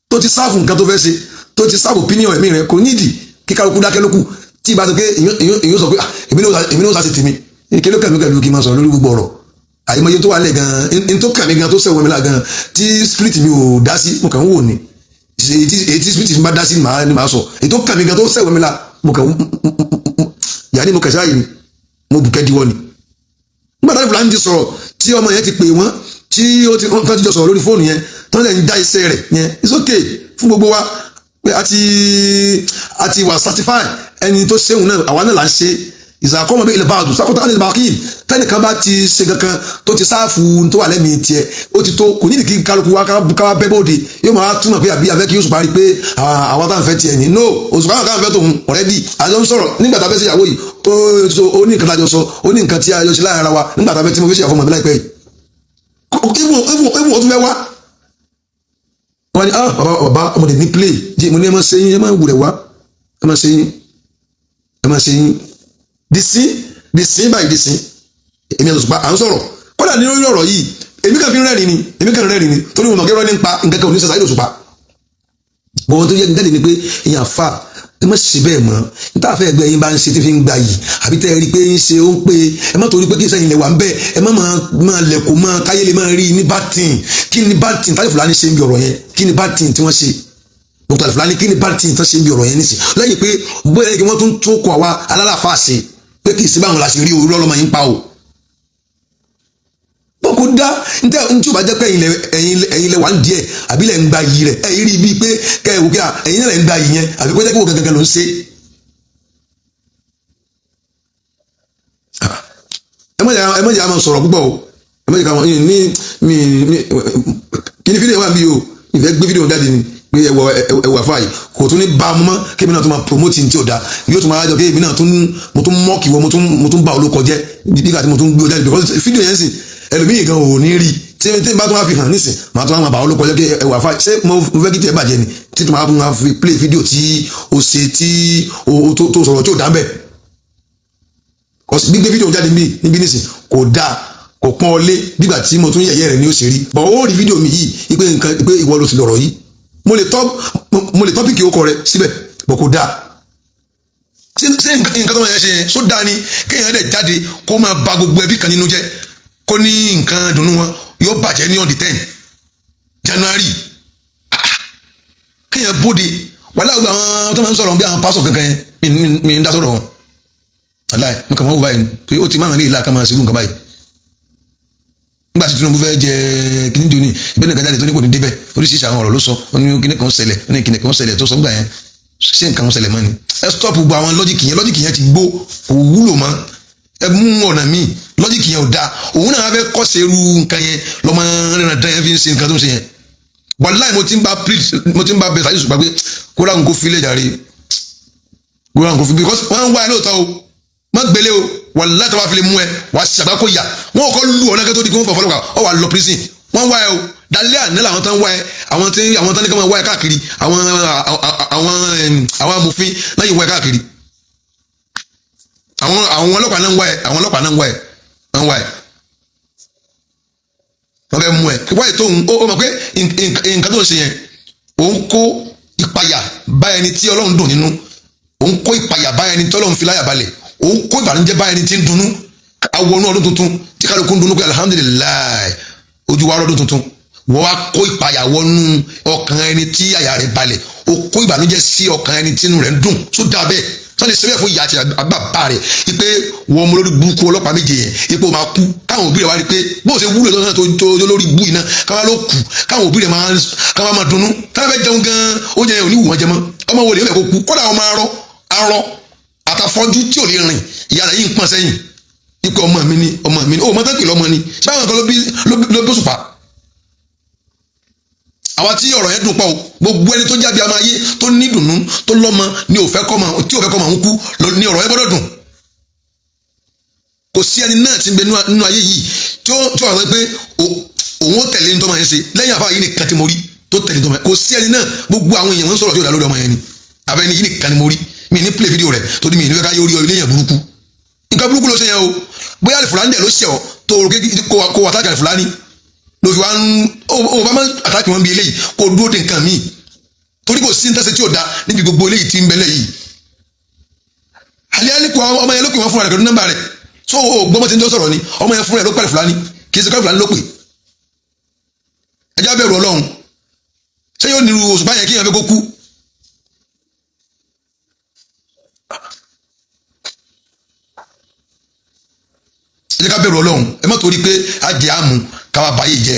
tó ti serve nǹkan tó fẹ́ ṣe, tó ti serve opinion ẹ̀mí rẹ̀, kò nídìí kí kálukú dákẹ́ lókù. Tí ìbá sọ pé èyàn sọ pé èmi náà sá ti tèmi, kí ló kàn mí pẹ̀lú kí n máa sọ̀rọ̀ lórí gbogbo ọ̀rọ̀ àyèmọye tó wà lẹ̀ gan-an? N tó kàn mí gan, tó sẹ̀wọ̀n mi là gan, tí spirit mi ò dá sí, mo kàn ń wò ni. Èyí tí spirit mi bá dá sí ni màá sọ. Èyí tó kàn mí gan, tó sẹ̀wọ̀n mi là, mo kàn yà ní, mo kàn sáyè ni, mo bùkẹ́ diwọ́ ni. Nígbà táwọn Fúlàní ti sọ̀rọ̀, tí ọmọ yẹn ti pè wọ́n, tí ó ti tán ti jọ sọ̀rọ̀ lórí fóònù yẹn, tí wọ́n lè ń dá iṣẹ́ rẹ̀ yẹn, it's okay fún gbogbo wa pé a ti wà certify ẹni tó ṣéun náà, àwa náà là ń ṣe ìsàkọ́mọ bí ilẹ̀ báàdù sákòtà ní ìbákí. Tẹ́nìkan bá ti ṣe kankan tó ti serve tó wà lẹ́mìí tiẹ̀, ó ti tó. Kò nídìí kí kálukú wa ká bẹ́ bóde, yóò máa túmọ̀ pé àbí afẹ́ kí Òṣùpá rí pé àwa táwọn fẹ́ tiẹ̀ ní. No, Òṣùpá náà káwọn fẹ́ tòun already. Àjọ ń sọ̀rọ̀ nígbà tá a fẹ́ ṣe ìyàwó yìí, ó ní nǹkan tá a jọ sọ, ó ní nǹkan tí a jọ ṣe láàrin ara wa nígbà tá a fẹ́ tí mo fẹ́ ṣe ìyàwó ọmọ mi láìpẹ́ yìí. Even ó tún fẹ́ wá, wọ́n ní, "Ah, bàbá, bàbá, ọmọdé ní play jẹ́." Mo ní, "Ẹ máa ṣe yín, ẹ máa wulẹ̀ wá, ẹ máa ṣe yín, ẹ máa ṣe yín." Dìsín dìsín báyìí, dìsín èmi àti Òṣùpá à ń sọ̀rọ̀. Kódà ní orí ọ̀rọ̀ yìí, èmi kàn fi ń rẹ́rìn ni, èmi kàn ń rẹ́rìn ni, torí mo mọ̀ kí rọ́ nípa nǹkan kan ò ní sẹ́sà Òṣùpá. Bọ́n tó yẹ jáde ni pé èèyàn fà, ẹ má ṣe bẹ́ẹ̀ mọ́. Níta àfẹ́ ẹgbẹ́ yín bá ń ṣe tí fi ń gba yìí, àbí tẹ́ ẹ rí i pé ń ṣe ó ń pé, ẹ má torí pé kí sẹ́yìn lẹ̀ wà ń bẹ́ẹ̀, ẹ má máa lẹ̀kọ́ mọ́ káyé lè máa rí i ní bad thing. Kí ni bad thing táyì Fúlàní ṣe ń bi ọ̀rọ̀ yẹn? Kí ni bad thing tí wọ́n ṣe, Dr. Fúlàní? Kí ni bad thing tí wọ́n ṣe ń bi ọ̀rọ̀ yẹn nísìn, lẹ́yìn pé bóyá kí wọ́n tún tó kọ àwa alálàáfáà ṣe pé kì í sí báwọn la ṣe rí orí ọlọ́mọ yín pa o? Bọ́n kò dá ntẹ ntí o bá jẹ́ pé ẹ̀yin lẹ wà ń díẹ̀, àbí lẹ̀ ń gba yìí rẹ̀, ẹ̀yin rí bíi pé kẹ́ ẹ̀ wò kí ẹ̀yin náà lẹ̀ ń gba yìí yẹn, àbí kó jẹ́ kí wọ́n gangan ló ń ṣe. Ẹ má jẹ́ àmọ́ sọ̀rọ̀ púpọ̀ o. Ẹ má jẹ́ ká ní mi mi kí ni fídíò wà bí o. Ìfẹ́ gbé fídíò jáde ni pé ẹwọ ẹwọ àfáà yìí kò tún ní bá a mú mọ́, kí èmi náà tún máa promote ní tí ò da, yóò tún máa jọ kí èmi náà tún mo tún mọ́ọ̀kì wọ, mo tún bá olókọ jẹ́ nígbà tí mo tún gbé o jáde, because fídíò yẹn sì ẹlòmíì gan ò ní rí. Tí n bá tún wá fi hàn nísìn, màá tún wá máa bá olókọ jẹ́ kí ẹwà àfáà. Ṣé mo fẹ́ kí tiẹ̀ bàjẹ́ ni tí tó máa tún wá fi play fídíò tí o ṣe, tí o tó sọ̀rọ̀ tí ò dá ń bẹ̀? Gbígbé fídíò jáde níbí nísìn kò dáa, kò pọ́n ọ lé. Nígbà tí mo tún yẹ̀yẹ́ rẹ̀ ni ó ṣe rí bọ̀, ó rí fídíò mi yìí pé nǹkan pé ìwọ ló ti lọ̀rọ̀ yìí. Mo lè topic okọ rẹ síbẹ̀ bọ̀, kò dáa. Ṣé nǹkan tó máa yẹ ṣe yẹn só dáa ni? Kéèyàn dẹ̀ jáde kó máa ba gbogbo ẹbí kan nínú jẹ́, kó ní nǹkan dùnú wọn yóò bàjẹ́ ní on the 10 January. Kéèyàn bóde wàhálà gbogbo àwọn tó máa ń sọ̀rọ̀ bí àwọn pásọ̀ kankan yẹn, mi ń dá sọ̀rọ̀ wọn. Wàláì, mo kàn máa wò báyìí pé ó ti máa ń rí ìlà kan máa ṣerú nǹkan báyìí. Nígbà tí Tinubu fẹ́ jẹ kíní doni, ìbẹ́ nìkan jáde tó ní kò ní débẹ̀, oríṣiríṣi àwọn ọ̀rọ̀ ló sọ. Ó ní kíní kan ṣẹlẹ̀, ó ní kíní kan ṣẹlẹ̀ tó sọ gbà yẹn. Ṣé nǹkan ṣẹlẹ̀ mọ́ ni? Ẹ stop gbogbo àwọn logic yẹn. Logic yẹn ti gbó, kò wúlò mọ́. Ẹ mú ọ̀nà míì. Logic yẹn ò dáa. Òun náà fẹ́ kọ́ ṣerú nǹkan yẹn lọ́mọ rìnrìn dán yẹn fi ń ṣe nǹkan tó ń ṣe yẹn. Wàláì, mo ti ń bá plead, mo ti ń bá bẹ sáyé ṣùgbọ́n pé kó láwọn kó filẹ̀ jàre, kó láwọn kó fi, because wọ́n ń wá ẹ lóòótọ́ o. Má gbélé o. Wàláì, tó bá fi lè mú ẹ, wàá ṣàgbákò yà. Wọn kọ́ lu ọ̀nà kẹ́tọ́ di kí wọ́n fọ̀ fọlọ́pàá, ọ wà lọ prison. Wọ́n wá ẹ o. Dalẹ́ àná làwọn tán wá ẹ, àwọn tán ní ká máa wá ẹ káàkiri, àwọn amòfin láyé wá ẹ káàkiri, àwọn ọlọ́pàá náà ń wá ẹ, àwọn ọlọ́pàá náà ń wá ẹ, ń wá ẹ, wọ́n fẹ́ mú ẹ. Wáyé tó ń ó mọ̀ pé nǹkan tó ń ṣe yẹn, òun kó ìpayà bá ẹni tí Ọlọ́run dùn nínú, òun kó ìpayà bá ẹni tí Ọlọ́run fi láyà balẹ̀, òun kó ìbànújẹ́ bá ẹni tí ń dunnú. Awọnú ọdún tuntun tí kálukú ń dunnú pé alhamdulillahi, ojú wa rọdún tuntun. Wọ́n wá kó ìpayà wọnú ọkàn ẹni tí àyà rẹ̀ balẹ̀, ó kó ìbànújẹ́ sí ọkàn ẹni tí inú rẹ̀ ń dùn. Tó dáa bẹ́ẹ̀, sọ lè sẹ́fẹ̀ fún ìyá àti bàbá rẹ̀ ipe wọ́n mú lórí burúkú ọlọ́pàá méje yẹn, ipò máa kú, káwọn òbí rẹ̀ wá rí pé bó ṣe wúlò lọ́nà tó lórí bú iná, káwọn ló kù, káwọn òbí rẹ̀ káwọn máa dunnú, káwọn fẹ́ jẹun gan, oúnjẹ yẹn ò ní wù wọ́n jẹ mọ́. Ọmọ wo lè fẹ́ kó kú? Kódà ọmọ arọ arọ àtàfọ́jú tí ò lè rìn, ìyá rẹ̀ yìí ń pọ́n sẹ́yìn ipò ọmọ mi ni, ọmọ mi ni ó mọ tán kìlọ̀ ọmọ ni. Ṣé àwọn kan ló bí Òṣùpá? Àwa tí ọ̀rọ̀ yẹn dùn pa o, gbogbo ẹni tó jáde àmọ́ ayé tó ní dùnú tó lọ́mọ ní òfẹ́ kọ́mọ tí òfẹ́ kọ́mọ ń kú ní ọ̀rọ̀ yẹn gbọ́dọ̀ dùn. Kò sí ẹni náà tí ń bẹ nínú ayé yìí tí ó wà sọ pé òun ó tẹ̀lé ní tọ́mọ yẹn ṣe lẹ́yìn àfa yìí nìkan tí mo rí tó tẹ̀lé tọ́mọ yẹn. Kò sí ẹni náà. Gbogbo àwọn èèyàn ń sọ̀rọ̀ tí ó dá lórí ọmọ yẹn ni. Àbẹ́ni yìí nìkan ni mo rí. Mi ní play video rẹ̀ torí mi ní fẹ́ ká yóò rí ọ ilé yẹn burúkú. Nǹkan burúkú ló ṣe yẹn o. Bóyá Àlìfùlání dẹ̀ ló ṣe ọ tó o kó àtàkì Àlìfùlání ló fi wá ń ó bá máa àtàkì wọn bí eléyìí, kó dúró de nǹkan míì, torí kò sí ní tẹ́sẹ̀ tí ò da níbi gbogbo eléyìí tí ń bẹ́lẹ̀ yìí. Àlẹ́ àlìkù ọmọ yẹn ló pè wọ́n fúnra rẹ̀ pẹ̀lú nọ́mbà rẹ̀. So o gbọ́mọ tí ń jọ sọ̀rọ̀ ni, ọmọ yẹn fúnra rẹ̀ ló pẹ̀lú Fúlàní, kì í ṣe pẹ̀lú Fúlàní ló pè. Ẹjá bẹ̀rù Ọlọ́run. Ṣé yóò nílùú Òṣùpá yẹn kí yẹn fẹ́ kó kú? Ẹ jẹ́ ká bẹ̀rù Ọlọ́run. Ẹ má torí pé a jẹ àmú káwa báyé jẹ.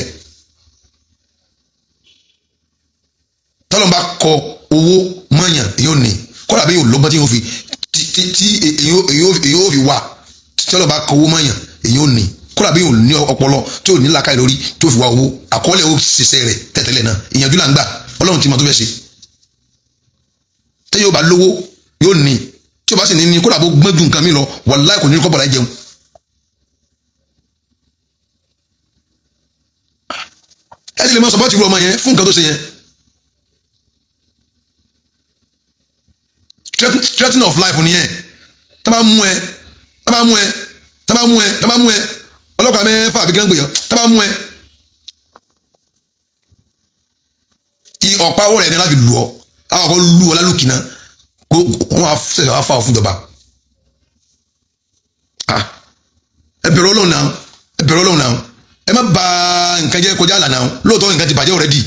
Tọ́lọ́n bá kọ owó mọ̀yàn yóò ní, kọ́lá bí yóò lọ́gbọ́n tí yóò fi tí èyí yóò fi wà. Tọ́lọ́n bá kọ owó mọ̀yàn èyí yóò ní, kọ́lá bí yóò ní ọpọlọ tí yóò ní làákàyè lórí tí yóò fi wá owó. Àkọọ́lẹ̀ ó ṣiṣẹ́ rẹ̀ tẹ̀tẹ̀lẹ̀ náà. Ìyànjú là ń gbà, Ọlọ́run ti mọ̀ tó fẹ́ ṣe. Tí yóò bá lówó yóò ní, tí yóò bá sì ní ní, kọ́lá bó gbọ́n ju nǹkan mi lọ, wàláì kò ní kọ́ bọ̀lá jẹun. Ẹ sì lè máa sọpọ́tì irú ọmọ yẹn fún nǹkan tó ṣe yẹn. Threatening of life nìyẹn. Tá bá mú ẹ, tá bá mú ẹ, tá bá mú ẹ, tá bá mú ẹ, ọlọ́pàá mẹ́fà àbí kílẹ̀ ń gbèyàn, tá bá mú ẹ, ọ̀pá ọwọ́ rẹ̀ ní láti lù ọ́. Àwọn kan lù ọ́ lálùkì náà, wọ́n á ṣẹ̀ṣẹ̀ wá fà ọ́ fún ìjọba. Ẹ bẹ̀rù Ọlọ́run náà, ẹ bẹ̀rù Ọlọ́run náà. Ẹ má ba nǹkan jẹ́ kọjá àlà náà. Lóòótọ́ nǹkan ti bàjẹ́ already.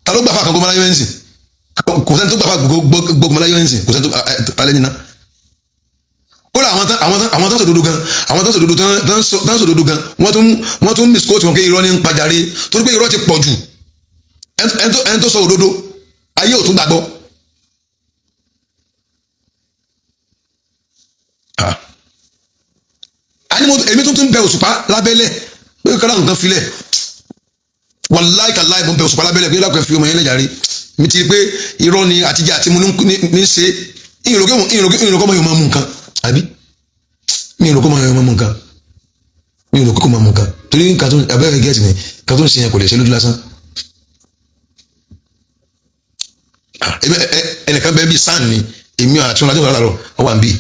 Ta ló gbà fún àkànkọ́ mọ́láyé ẹ̀sìn? Kò sẹ́ni tó gbà fún gbogbo mọ́láyé ẹ̀sìn. Kò sẹ́ni tó alẹ́ nínú. Kódà àwọn tán sòdodo gan, àwọn tán sòdodo tán sòdodo gan, wọ́n tún misquote wọn pé irọ́ ní ń pajàre, torí pé irọ́ ti pọ̀ jù. Ẹni tó sọ òdodo ayé ò tún gbàgbọ́. Èmi tún bẹ Òṣùpá lábẹ́lẹ̀ pé kọ́lá nǹkan filẹ̀. Wàláì kàláì mo bẹ Òṣùpá lábẹ́lẹ̀ pé lákùnrin fi ọmọ yẹn lẹ́jàre. Mi ti rí pé irọ́ ni àtijọ́ àti mo ní ṣe. Ìròkè ọmọ yẹn máa mú nǹkan àbí mi ìròkè ọmọ yẹn máa mú nǹkan, mi ìròkè kò máa mú nǹkan, torí nǹkan tó abẹ́rẹ́ gẹ̀ẹ́sì ni nǹkan tó ń ṣe yẹn kò lè ṣe lójú lásán. Ẹnìkan bẹ́ẹ̀ bí sàn ni èmi àti wọn láti wọn lálọ́ ọ wà ń bí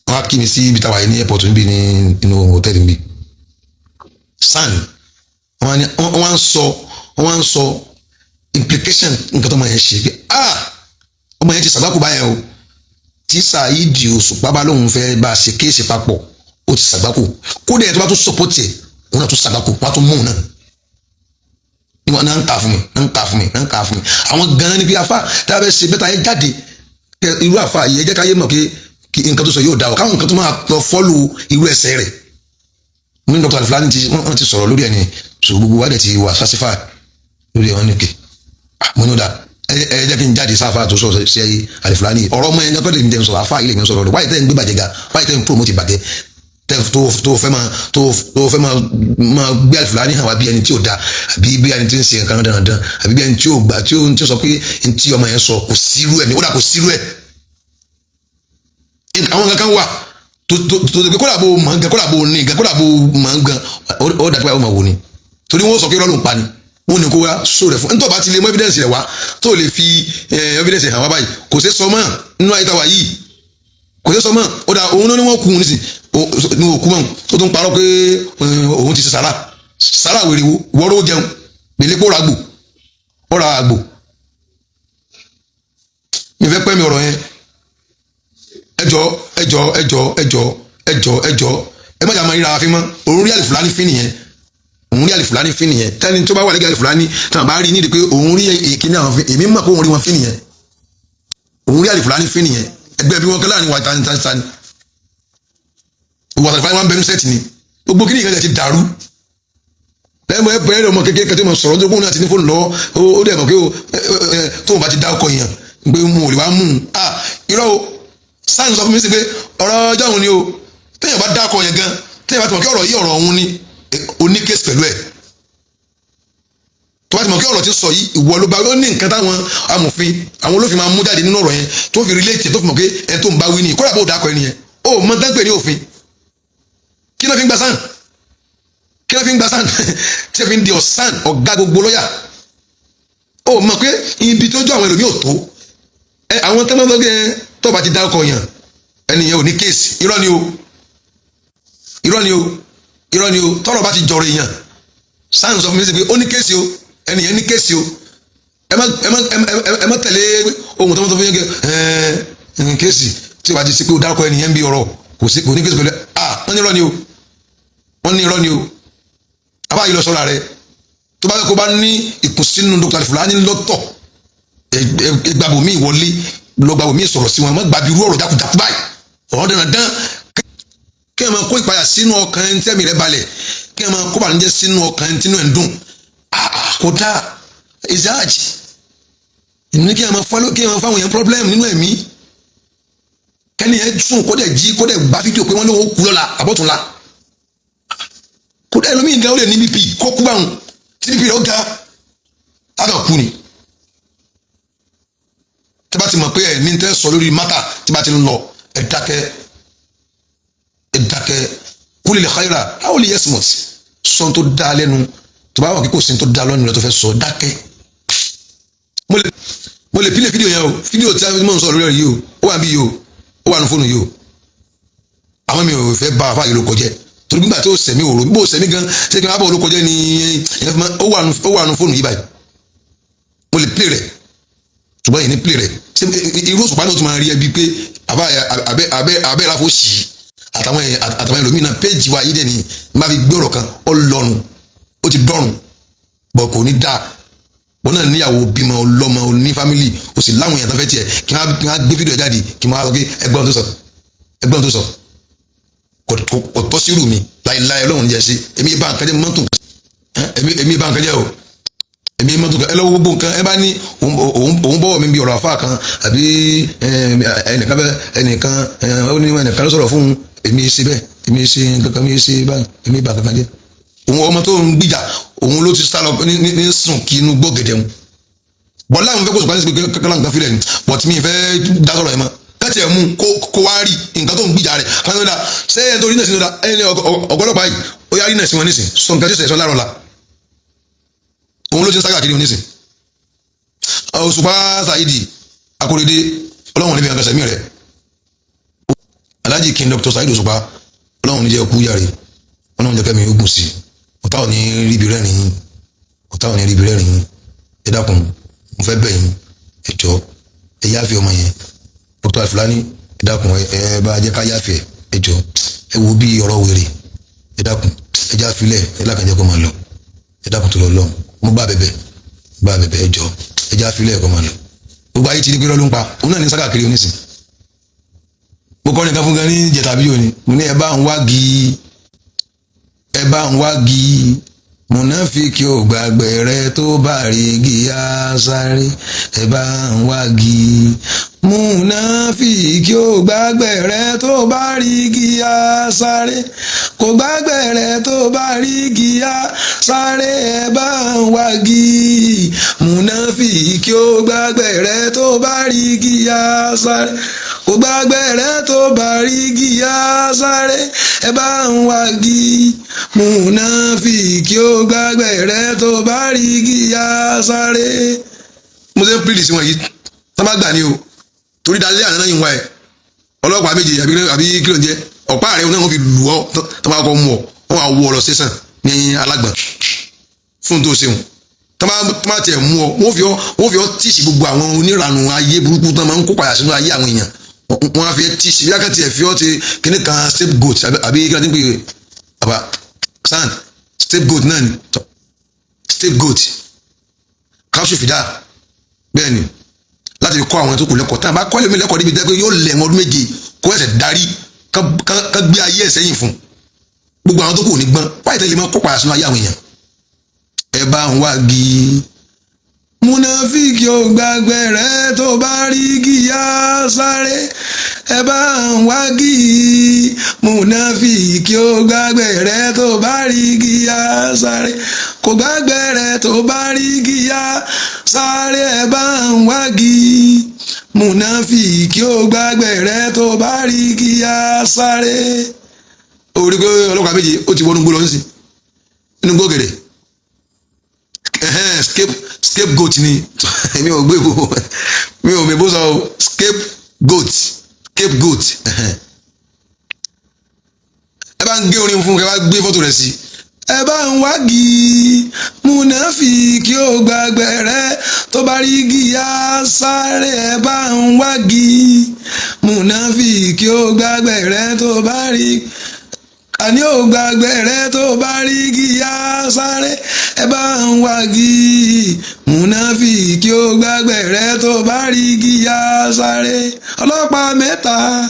wọn á kí mi sí ibi táwa yìí ní airport níbi ní inú hòtẹ́ẹ̀lì níbi sàn. Wọ́n á ń sọ implication nǹkan tó ọmọ yẹn ṣe pé ọmọ yẹn ti sàgbákò báyẹn o. Tí Saheed Òṣùpá bá lóun fẹ́ bá a ṣe kéèsì papọ̀, ó ti sàgbákò. Kódà ẹ̀ tó bá tún support ẹ̀, òun náà tún sàgbákò, wọ́n á tún mú òun náà. Wọn náà ń kà fún mi, náà ń kà fún mi, náà ń kà fún mi. Àwọn gan-an ni pé afá tá a bẹ ṣe bẹ́tà yẹn jáde, irú àfa yìí ẹ jẹ́ ká yé mọ̀ pé nǹkan tó sọ yóò dá o, káwọn nǹkan tó máa lọ fọ́lù irú ẹsẹ̀ rẹ̀. Mo ní Dr. Alifulani ti wọ́n ti sọ̀rọ̀ lórí ẹ̀ ni, so gbogbo wa dẹ̀ ti wà satisfied lórí ẹ̀. Wọ́n ní kè mo ní ó dà, ẹ jẹ́ kí n jáde sáfà tó sọ̀rọ̀ sí Alifulani. Ọ̀rọ̀ ọmọ yẹn kọ́ lè mi sọ̀rọ̀ àfa ilé mi sọ̀rọ̀ rẹ̀. Wáyé tẹ́ ń gbé bàjẹ́ ga, wáyé tẹ́ ń promote bàjẹ́ tó fẹ́ máa gbé Alifulani hàn wá bí ẹni tí ò da, àbí bí ẹni tí ń ṣe nǹkan dandan, àbí bí ẹni tí ò gbà, tí ó ń sọ pé tí ọmọ yẹn sọ kò sírú ẹ̀ ní ó dà, kò sírú ẹ̀. Àwọn kankan wà tó tó kódà bó mọ̀ gan, kódà bó ní gan, kódà bó mọ̀ gan, ó dàgbà ó mọ̀ wò ni, torí wọ́n sọ pé irọ́ ló ń pa ni. Wọ́n ní kó wá sọ rẹ̀ fún nítorí bá ti lè mú evidence rẹ̀ wá tó lè fi evidence hàn wá báyìí, kò sí sọ mọ́ nínú ayé táwa yìí, kò sí sọ mọ́. Ó dà, òun náà ni wọ́n kú un nísìn ní òkú mọ́, tó tún parọ́ pé òun ti ṣe sàrà sàrà wèrè wo wọ́rọ́ jẹun gbèlè kó ra àgbò, ó ra àgbò. Mi fẹ́ pẹ́ mi ọ̀rọ̀ yẹn. Ẹjọ́ ẹjọ́ ẹjọ́ ẹjọ́ ẹjọ́ ẹjọ́ Ẹ má jà máa ríra wa fi mọ́. Òun rí Àlìfùlání fín nìyẹn, òun rí Àlìfùlání fín nìyẹn. Tẹ́ni tó bá wà lẹ́gẹ̀ẹ́ Àlìfùlání tí wọ́n bá rí nídìí pé òun rí ìkíní àwọn fín, èmi mọ̀ pé òun rí wọn fín nìyẹn. Òun rí Àlìfùlání fín nìyẹn. Ẹgbẹ́ bí wọ́n kẹ́ láàrin wa tani tani tani ìwà Àlìfùlání wọn bẹnu sẹ́ẹ̀tì ni. Gbogbo kíní ìkànnì ti dàrú lẹ́yìn ẹ bẹ̀rẹ̀ ọmọ kékeré kan tó mọ̀ sọ̀rọ̀ tó kún náà ti ní fóònù lọ́wọ́. Ó dẹ̀ mọ̀ pé tóun bá ti dá ọkọ̀ yẹn pé mo ò lè wá mú un. Ah, irọ́ o. Sáà sọ fún mi sí pé ọ̀rọ̀ ọjọ́ òun ni o. Téèyàn bá dá ọkọ̀ yẹn gan, téèyàn bá ti mọ̀ kí ọ̀rọ̀ yìí ọ̀rọ̀ òun ni, o ní case pẹ̀lú ẹ̀. Tó bá ti mọ̀ kí ọ̀rọ̀ tí ń sọ yìí ìwọ ló bá, ó ní nǹkan táwọn amòfin, àwọn olófin máa mú jáde nínú ọ̀rọ̀ yẹn tó fi relate, tó fi mọ̀ pé ẹ tó ń bá wí ni. Kódà bó dákọ̀ ẹni yẹn, ó mọ tán pè ní òfin. Kí ló fi ń gba SAN? Kí ló fi ń gba SAN tí ẹ fi ń di ọ̀sán ọ̀gá gbogbo lọ́yà? Ó mọ̀ pé ibi tó jó àwọn ẹlòmíì ò tó ẹ. Àwọn tó máa ń sọ pé tó bá ti dárúkọ yàn, ẹni yẹn ò ní case, irọ́ ni o, irọ́ ni o, irọ́ ni o. Tọ́rọ̀ bá ti jọrọ èèyàn, SAN sọ fún mi sí pé ó ní case o, ẹni yẹn ní case o. Ẹ má tẹ̀lé ohun tó máa ń sọ fún yín kẹ ẹ case. Tí o bá ti ṣe pé o dárúkọ ẹni yẹn ń bí ọ̀rọ̀, kò sí, kò ní case pẹ̀lú ẹ. Ah, wọ́n ní irọ́ ni o, wọ́n ní irọ́ ni o. Àbá yìí lọ sọ́ra rẹ. Tó bá kó bá ní ìkùnsínú Dr. Alifulani lọ́tọ̀, ẹgbàbọ̀ mi wọlé lọ, gbàbọ̀ mi sọ̀rọ̀ sí wọn. Má gbàbí irú ọ̀rọ̀ jákujàku báyìí, ọ̀rọ̀ dandan kí ẹ máa kó ìpayà sínú ọkàn ẹni tẹ́mi rẹ balẹ̀, kí ẹ máa kó bànújẹ́ sínú ọkàn ẹni tínú ẹ̀ ń dùn. Kò dáa. Ìzáàj ìní kí ẹ máa fọ́, kí ẹ máa fáwọn èèyàn problem nínú ẹ̀mí. Kẹ́ni yẹn sùn, kó dẹ̀ jí, kó dẹ̀ gbá fídíò pé wọ́n lóun ó kú lọ́la àbọ̀túnla. Kó dẹ̀ ẹlòmíì gan, ó lè ní BP, kó kú báwọn tí BP rẹ̀ ó ga, á kàn kú ni. Tí bá ti mọ̀ pé ẹ̀ ní tẹ́ sọ lórí matter tí bá ti ń lọ, ẹ dákẹ́, ẹ dákẹ́. Kúlẹ̀ khayra aw liyasmut. Sọ tó dá lẹ́nu. Tó bá wà kí kò sí tó dá lọ́nu rẹ tó fẹ́ sọ, dákẹ́. Mo lè play fídíò yẹn o. Fídíò tí a mọ̀ ń sọ lórí rẹ̀ yìí o, ó wà níbí yìí o, ó wà ní fóònù yìí o. Àwọn mi ò fẹ́ bá àfáà yìí ló kọjẹ́, torí nígbà tó sẹ̀mí òrò bó sẹ̀mí gan, ṣé kí n bá bọ̀ ló kọjẹ́ ni. Ó wà ní fóònù yìí báyìí. Mo lè play rẹ̀, ṣùgbọ́n yìí ní play rẹ̀. Ṣé irú òṣùpá náà tún máa rí ẹbí pé àbá abẹ́ abẹ́ abẹ́ ìlàfọ̀ sí àtàwọn ẹlòmíì náà? Péjì wa yìí dẹ̀ ni má fi gbé ọ̀rọ̀ kan, ó lọ́rùn, ó ti dọ́rùn bọ̀, kò ní dáa. Wọn náà níyàwó, bímọ, ọlọ́mọ, ní family, o sì láwọn èèyàn tó fẹ́ tiẹ̀. Kí wọ́n gbé fídíò jáde, kí wọ́n á sọ pé ẹgbọ́n tó sọ, ẹgbọ́n tó sọ, kò tọ́ sírù mi láìláì. Ọlọ́run jẹ́ sí èmi bá nǹkan jẹ́ mọ́tò, èmi bá nǹkan jẹ́ o, èmi mọ́tò kan. Ẹ lọ́wọ́ gbogbo nǹkan ẹ bá ní òun bọ́wọ̀ mi bí ọ̀rọ̀ àfáà kan àbí ẹnìkan bẹ, ẹnìkan ó ní ẹnìkan ló sọ̀rọ̀ fún èmi ṣe bẹ́ẹ̀, èmi ṣe nǹkan, mi ṣe báyìí, èmi bá kankan jẹ́. Òun ọmọ tó ń gbìjà, òun ló ti sá lọ ní sùn kí inú gbọ́ gẹ̀dẹ̀ mu bọ́lá. Àwọn fẹ́ kó sùpàdé sí pé kankan nǹkan filẹ̀ ni, but mi fẹ́ dá sọ̀rọ̀ ẹ̀ mọ́. Káàtì ẹ̀ mú kó wá rí nǹkan tó ń gbìjà rẹ̀ kan tó dá ṣé ẹ̀ tó rí náà sí tó dá ẹni ọgọ́lọ́pàá yìí, ó yá rí náà sí wọn nísìn, sọ nǹkan tí ó sẹ̀ sọ láàrọ̀ la. Òun ló ti ń sá káàkiri nísìn. Òṣùpá Saheed Akóredé, ọlọ́run níbi nǹkan sẹ̀mí rẹ̀. Alhaji King Dr. Saheed Òṣùpá, ọlọ́run ní jẹ́ kú yàrá, ọlọ́run jẹ́ kẹ́mi ogun sí. Ọ̀tá ò ní ríbi rẹ́rìn yín, ọ̀tá ò ní ríbi rẹ́rìn yín. Ẹ dákun, mo fẹ́ bẹ̀ yín, ẹ jọ̀ọ́, ẹ yáfi ọmọ yẹn, Dr. Alfulani. Ẹ dákun, ẹ bá jẹ́ ká yáfi ẹ. Ẹ jọ̀ọ́, ẹ wo bí ọ̀rọ̀ wèrè. Ẹ dákun, ẹ já filẹ̀, ẹ lákànjẹ́ kó máa lọ. Ẹ dákun tó lọ lọ, mo bá bẹ̀bẹ̀, bá bẹ̀bẹ̀. Ẹ jọ̀ọ́, ẹ já filẹ̀ kó máa lọ. Gbogbo ayé ti ní pé ló ń pa òun náà ní sákà kiri onísìn. Mo kọ́ nìkan fún gan ní jẹ̀tà bí òní. Mo ní ẹ bá ń wá gi, ẹ bá ń wá gi mùnáfíkì ò gbàgbé rẹ, tó bá rí igi á sáré. Ẹ bá ń wá gi mùnáfíkì ò gbàgbé rẹ, tó bá rí igi á sáré, kò gbàgbé rẹ, tó bá rí igi á sáré. Ẹ bá ń wá gi mùnáfíkì ò gbàgbé rẹ, tó bá rí igi á sáré, kò gbàgbé rẹ, tó bá rí igi á sáré. Ẹ bá ń wá gi mùnáfíkì ò gbàgbé rẹ, tó bá rí igi á sáré. Mo ṣe ń pìlì sí wọn yìí tó bá gbà ní o, torí dalẹ́ àná yìí ń wá ẹ ọlọ́pàá méje àbí kí ló ń jẹ ọ̀pá rẹ̀ náà, wọ́n fi lù ọ́ tó bá kọ́ mú ọ, wọ́n wá wú ọ lọ sẹ́sàn ní alágbọ̀n fún tó ṣeun. Tó bá tiẹ̀ mú ọ, wọ́n fi ọ́ tíìsì gbogbo àwọn oníranù ayé burúkú tó máa ń kó padà sínú ayé àwọn èèyàn. Wọ́n á fi ẹ́ tíìsì bí akẹ́tì ẹ̀ fi ọ́ ti kíní kan scapegoat àbí kí ló ti ń pè é. Bàbá sand scapegoat náà ni, scapegoat, káfíń fìdá. Bẹ́ẹ̀ ni, láti fi kọ́ àwọn tó kù lẹ́kọ̀ọ́. Tá a bá kọ́ ẹlòmíì lẹ́kọ̀ọ́ níbi jẹ́ pé yóò lẹ̀ wọ́n ọdún 7 kó ẹsẹ̀ darí, kán gbé ayé ẹ̀ sẹ́yìn fún gbogbo àwọn tó kù ní gbọ́n wáyé tẹ́lẹ̀ mọ́ kópa sínú ayé àwọn èèyàn. Ẹ bá ń wá gi múnáfíìkì ò gbàgbé rẹ, tó bá rí gíyà sáré. Ẹ bá ń wá gi múnáfíìkì ò gbàgbé rẹ, tó bá rí gíyà sáré, kò gbàgbé rẹ, tó bá rí gíyà sáré. Ẹ bá ń wá gi múnáfíìkì ò gbàgbé rẹ, tó bá rí gíyà sáré. Orí pé ọlọ́pàá 7 ó ti wọnú gbó lọ sí inú gbó gẹ̀dẹ̀. Scapegoat ni. Èmi ò gbé bò, mi ò mèbó sọ o. Scapegoat, scapegoat. Ẹ bá ń gé orin fún kẹ bá gbé fọ́tò rẹ̀ sí. Ẹ bá ń wági múnáfíìkì ó gbàgbé rẹ, tó bá rí gíyà sáré. Ẹ bá ń wági múnáfíìkì ó gbàgbé rẹ, tó bá rí àní ò gbàgbé rẹ, tó bá rí gíyà sáré. Ẹ bá ń wági múnáfíìkì ó gbàgbé rẹ, tó bá rí gíyà sáré. Ọlọ́pàá 3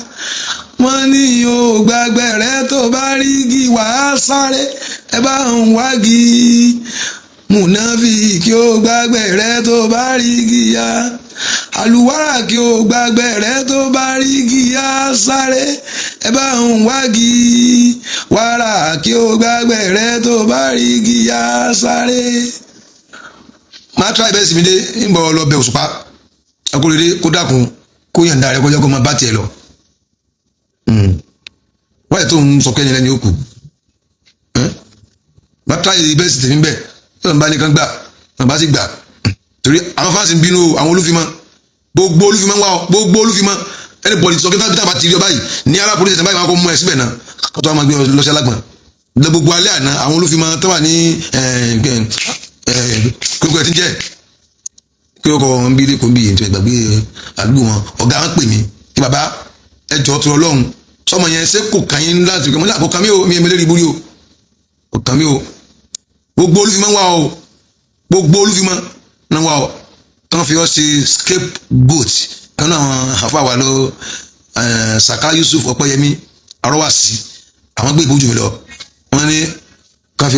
wọ́n ní ò gbàgbé rẹ, tó bá rí gíwá sáré. Ẹ bá ń wági múnáfíìkì ó gbàgbé rẹ, tó bá rí gíyà àlùwárà kí ó gbàgbé rẹ, tó bá rí gíyà sáré. Ẹ bá ń wági wàrà kí ó gbàgbé rẹ, tó bá rí gíyà sáré. Máa tíra ìbẹ́sì mi dé ń bọ̀ lọ bẹ Òṣùpá Akóredé, kó dákun, kó yàǹda rẹ, kó jẹ́ kó máa bá tiẹ̀ lọ. Wáyé tó ń sọ kẹ́ni lẹ́ni ó kù. Máa tíra ìbẹ́sì tèmi bẹ́ẹ̀ tó ń bá ní kan gbà tó ń bá sì gbà, torí àwọn fans ń bínú o. Àwọn olúfimọ́, gbogbo olúfimọ́ ń wá ọ, gbogbo olúfimọ́, anybody sọ kí tá bá ti rí ọ báyìí ní ara police station báyìí, wọn kò mú ẹ síbẹ̀ náà kó tó wá máa gbé ọ lọ sí alágbọ̀n. Lọ gbogbo alẹ́ àná, àwọn olúfimọ́ tó wà ní kókó ẹ ti ń jẹ́ kí ó kọ wọn bí lẹ́kọ̀ọ́ bí yìí tó ìgbàgbé àdúgbò wọn. Ọ̀gá wọn pè mí kí bàbá ẹ jọ tó Ọlọ́run, sọmọ yẹn ṣé kò kàn yín láti fi kàn kò kàn mí o, mi èmi lérí ibúrí o, kò kàn mí o. Gbogbo olúfimọ́ ń wá o, gbogbo olúfimọ́ ń wá o, kàn fi ọ́ ṣe scapegoat. Kan náà àwọn àfàwà ló Saka Yusuf Ọpẹ́yẹmí arọwàsí, àwọn gbé ìbójú mi lọ, wọ́n ní kàn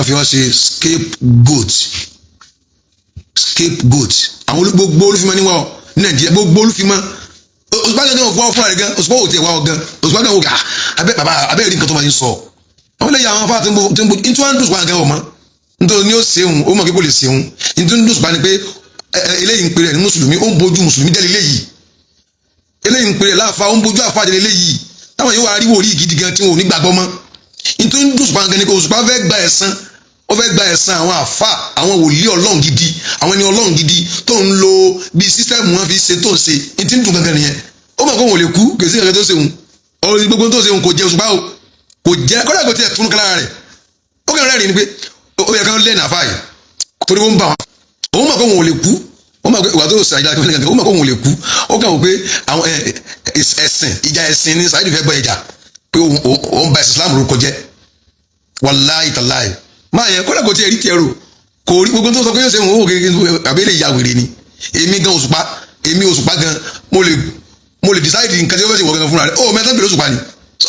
fi ọ́ ṣe scapegoat, scapegoat. Àwọn gbogbo olúfimọ́ ní wá ọ ní Nàìjíríà, gbogbo olúfimọ́. Òṣùpá gangan ò fún ọ fúnra rẹ̀ gan, Òṣùpá ò tiẹ̀ wá ọ gan. Òṣùpá gan wò ká abẹ́ bàbá abẹ́ rí nǹkan tó máa ń sọ. Àwọn lẹ́yìn àwọn afá tí ń bo tí ń bo ní tí wọ́n ń dùn Òṣùpá gan ọmọ nítorí ní ó ṣeun, ó mọ̀ pé kò lè ṣeun. Nítorí ń dùn Òṣùpá ni pé eléyìí ń pèrè ní mùsùlùmí, ó ń bojú mùsùlùmí jẹ́ eléyìí. Eléyìí ń pèrè láàfa, ó ń bojú àfa jẹ́ eléyìí. Táwọn yóò wá rí wòlíì gidi gan tí wọn ò ní gbàgbọ́ mọ́. Nítorí ń dùn Òṣùpá gan ni pé Òṣùpá fẹ́ gba ẹ̀san, ó fẹ́ gba ẹ̀san àwọn àfa, àwọn wòlíì Ọlọ́run gidi, àwọn ẹni Ọlọ́run gidi tó ń lo bíi system wọn fi ṣe tó ń ṣe. Ní tí ń dùn gangan nìyẹn. Ó mọ̀ kó wọn ò lè kú, kò sí kankan tó ṣe òun. Ọ̀rọ̀ gbogbo tó ṣe òun kò jẹ́ Òṣùpá o, kò jẹ́ kọ́dà, kò tiẹ̀ tún kára rẹ̀. Ó kàn rẹ́rìn ni pé ó yẹ kán lẹ́nu àfa yìí torí ó ń bà wọn. Òun mọ̀ kó wọn ò lè kú. Ó mọ̀ pé ìwà tó ṣe àjà kankan, ó mọ̀ kó wọn ò lè kú. Ó kàn wò pé àwọn ẹ̀sìn, ìjà ẹ̀sìn ní Saheed fẹ́ bọ́ ẹ̀jà pé òun ba ẹ̀sìn Islam lórúkọ jẹ́. Wàláì tàláì máa yẹn kọ́dà kò tiẹ̀ rí tiẹ̀ rò, kò rí gbogbo tó sọ pé yóò ṣe òun. Ó kékeré àbí lè ya wèrè ni. Èmi gan Òṣùpá, èmi Òṣùpá gan, mo lè decide nǹkan tí ó fẹ́ ṣe wọ̀ gangan fúnra rẹ̀. Ó mẹ́ta gbèrè Òṣùpá ni,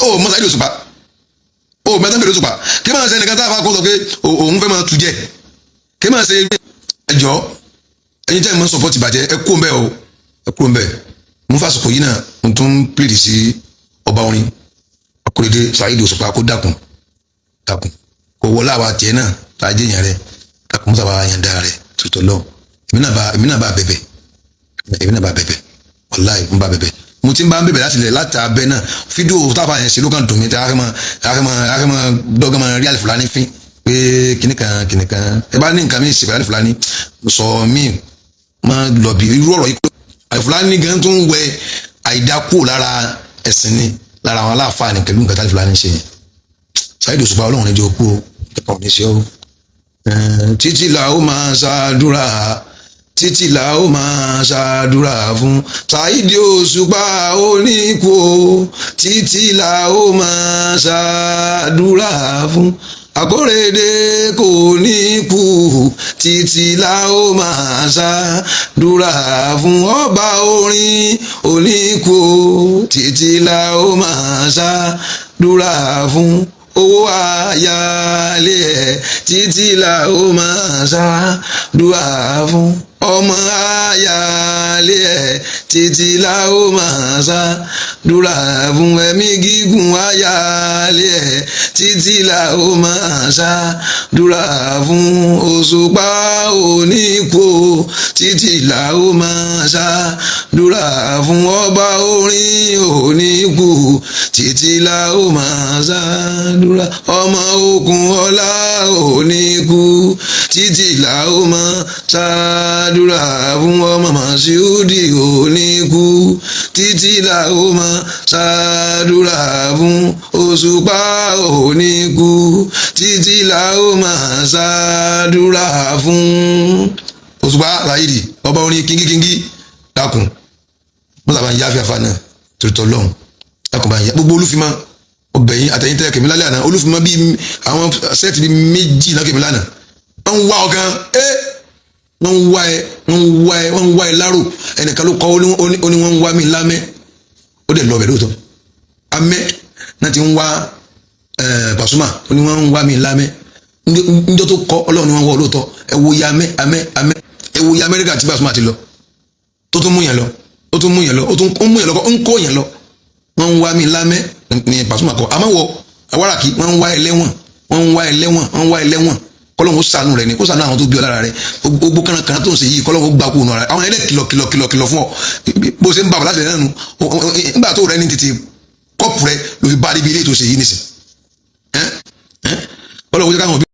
ó mọ Saheed Òṣùpá, ó mẹ́ta gbèrè Òṣùpá. Kí máa ṣe ẹnìkan tá a fà kó sọ pé òun fẹ́ máa tu jẹ, kí máa ṣe ẹjọ́. Ẹ̀yin tẹ́ ẹ̀ mọ́ support ìbàjẹ́, ẹ kúrò ńbẹ̀ o, ẹ kúrò ńbẹ̀. Mo fàsìkò yìí náà, mo tún plead sí ọba orin Akóredé Saheed Òṣùpá, kó dákun, dákun, kó wọlé àwa tiẹ̀ náà tá a jẹ́ yẹn rẹ̀, dákun, mọ́tà bá yẹn dára rẹ̀ tuntun lọ. Èmi náà bá bẹ̀bẹ̀, èmi náà bá bẹ̀bẹ̀, wàláì mo bá bẹ̀bẹ̀. Mo ti ń bá ń bẹ̀bẹ̀ láti lẹ̀ láti abẹ́ náà. Fídíò táfà yẹn ṣe ló kàn dùn mí tí a fẹ́ máa a fẹ́ máa a fẹ́ máa dọ́gán máa rí àlìfúlání fín pé kìnìkan kìnìkan. Ẹ bá ní nǹkan mi ṣe pẹ̀lú àlìfúlání sọ mí máa lọ bí irú ọ̀rọ̀ yìí pé àlìfúlání gan tó ń wẹ àìdákù lára ẹ̀sìn ni lára àwọn aláàfáà ni pẹ̀lú nǹkan tí àlìfúlání ṣe yẹn. Saheed Òṣùpá, Ọlọ́run ní jẹ́ okú o, kẹ́kọ̀ọ́ ní ṣe o. Títí là ó máa ṣàdúrà. Títí là ó máa ṣàdúrà fún. Saheed Òṣùpá oníkú o, títí là ó máa ṣàdúrà fún. Àkórèdé kò ní kú, títí là ó máa ṣàdúrà fún. Ọba orin oníkú o, títí là ó máa ṣàdúrà fún. Owó ayálé ẹ̀, títí là ó máa ṣàdúrà fún. Ọmọ ayálé ẹ̀, títí là ó máa ṣàdúrà fún. Ẹ̀mí gígùn ayálé ẹ̀, títí là ó máa ṣàdúrà fún. Òṣùpá oníkú o, títí là ó máa ṣàdúrà fún. Ọba orin oníkú, títí là ó máa ṣàdúrà. Ọmọ ogun ọlá oníkú, títí là ó máa ṣàdúrà fún. Ọmọ Màṣíúdì oníkú, títí là ó máa ṣàdúrà fún. Òṣùpá oníkú, títí là ó máa ṣàdúrà fún. Òṣùpá Saheed, ọba orin kíngíkíngí, dákun, mọ́tàbá ń yáfi àfa náà torítọ́ lọ́hùn, dákun, bá ń yá gbogbo olúfimá ọbẹ̀ yín àtẹ̀yìn tẹ́ kẹ̀mí lálẹ́ àná. Olúfimá bíi àwọn set bíi méjì náà kẹ̀mí lánàá. Wọ́n ń wá ọ gan ẹ́, wọ́n ń wá ẹ, wọ́n ń wá ẹ, wọ́n ń wá ẹ lárò. Ẹnìkan ló kọ́, ó ní wọ́n ń wá mi lámẹ́. Ó dẹ̀ lọ bẹ̀ lóòótọ́, amẹ́ náà ti ń wá Pasuma. Ó ní wọ́n ń wá mi lámẹ́. Njọ́ tó kọ́, Ọlọ́run ni wọ́n wọ́ lóòótọ́. Ẹ wo ya amẹ́, amẹ́, amẹ́. Ẹ wo ya Amẹ́ríkà tí Pasuma ti lọ, tó tún mú yẹn lọ, ó tún mú yẹn lọ, ó tún mú yẹn lọ, ó ń kó yẹn lọ. Wọ́n ń wá mi lámẹ́ ní Pasuma kọ́. Àmọ́ wọ awáraki, wọ́n ń wá ẹlẹ́wọ̀n, wọ́n ń wá ẹlẹ́wọ̀n, wọ́n ń wá ẹlẹ́wọ̀n. Kọ́lọ́hún ó ṣàánú rẹ̀ ni, kó ṣàánú àwọn tó bí ọ lára rẹ̀. Gbogbo kànákànná tó ń ṣe yìí, kọ́lọ́hún ó gbà kú nù ara àwọn ẹlẹ́. Kìlọ̀, kìlọ̀, kìlọ̀, kìlọ̀ fún ọ bó ṣe ń bá bọ̀ láti rẹ̀ nánu. Nígbà tó rẹ ní tètè kọ́ọ̀pù rẹ ló fi bá débi ilé tó ṣe yìí nìsín. Kọ́lọ́hún ó jẹ́ káwọn òbí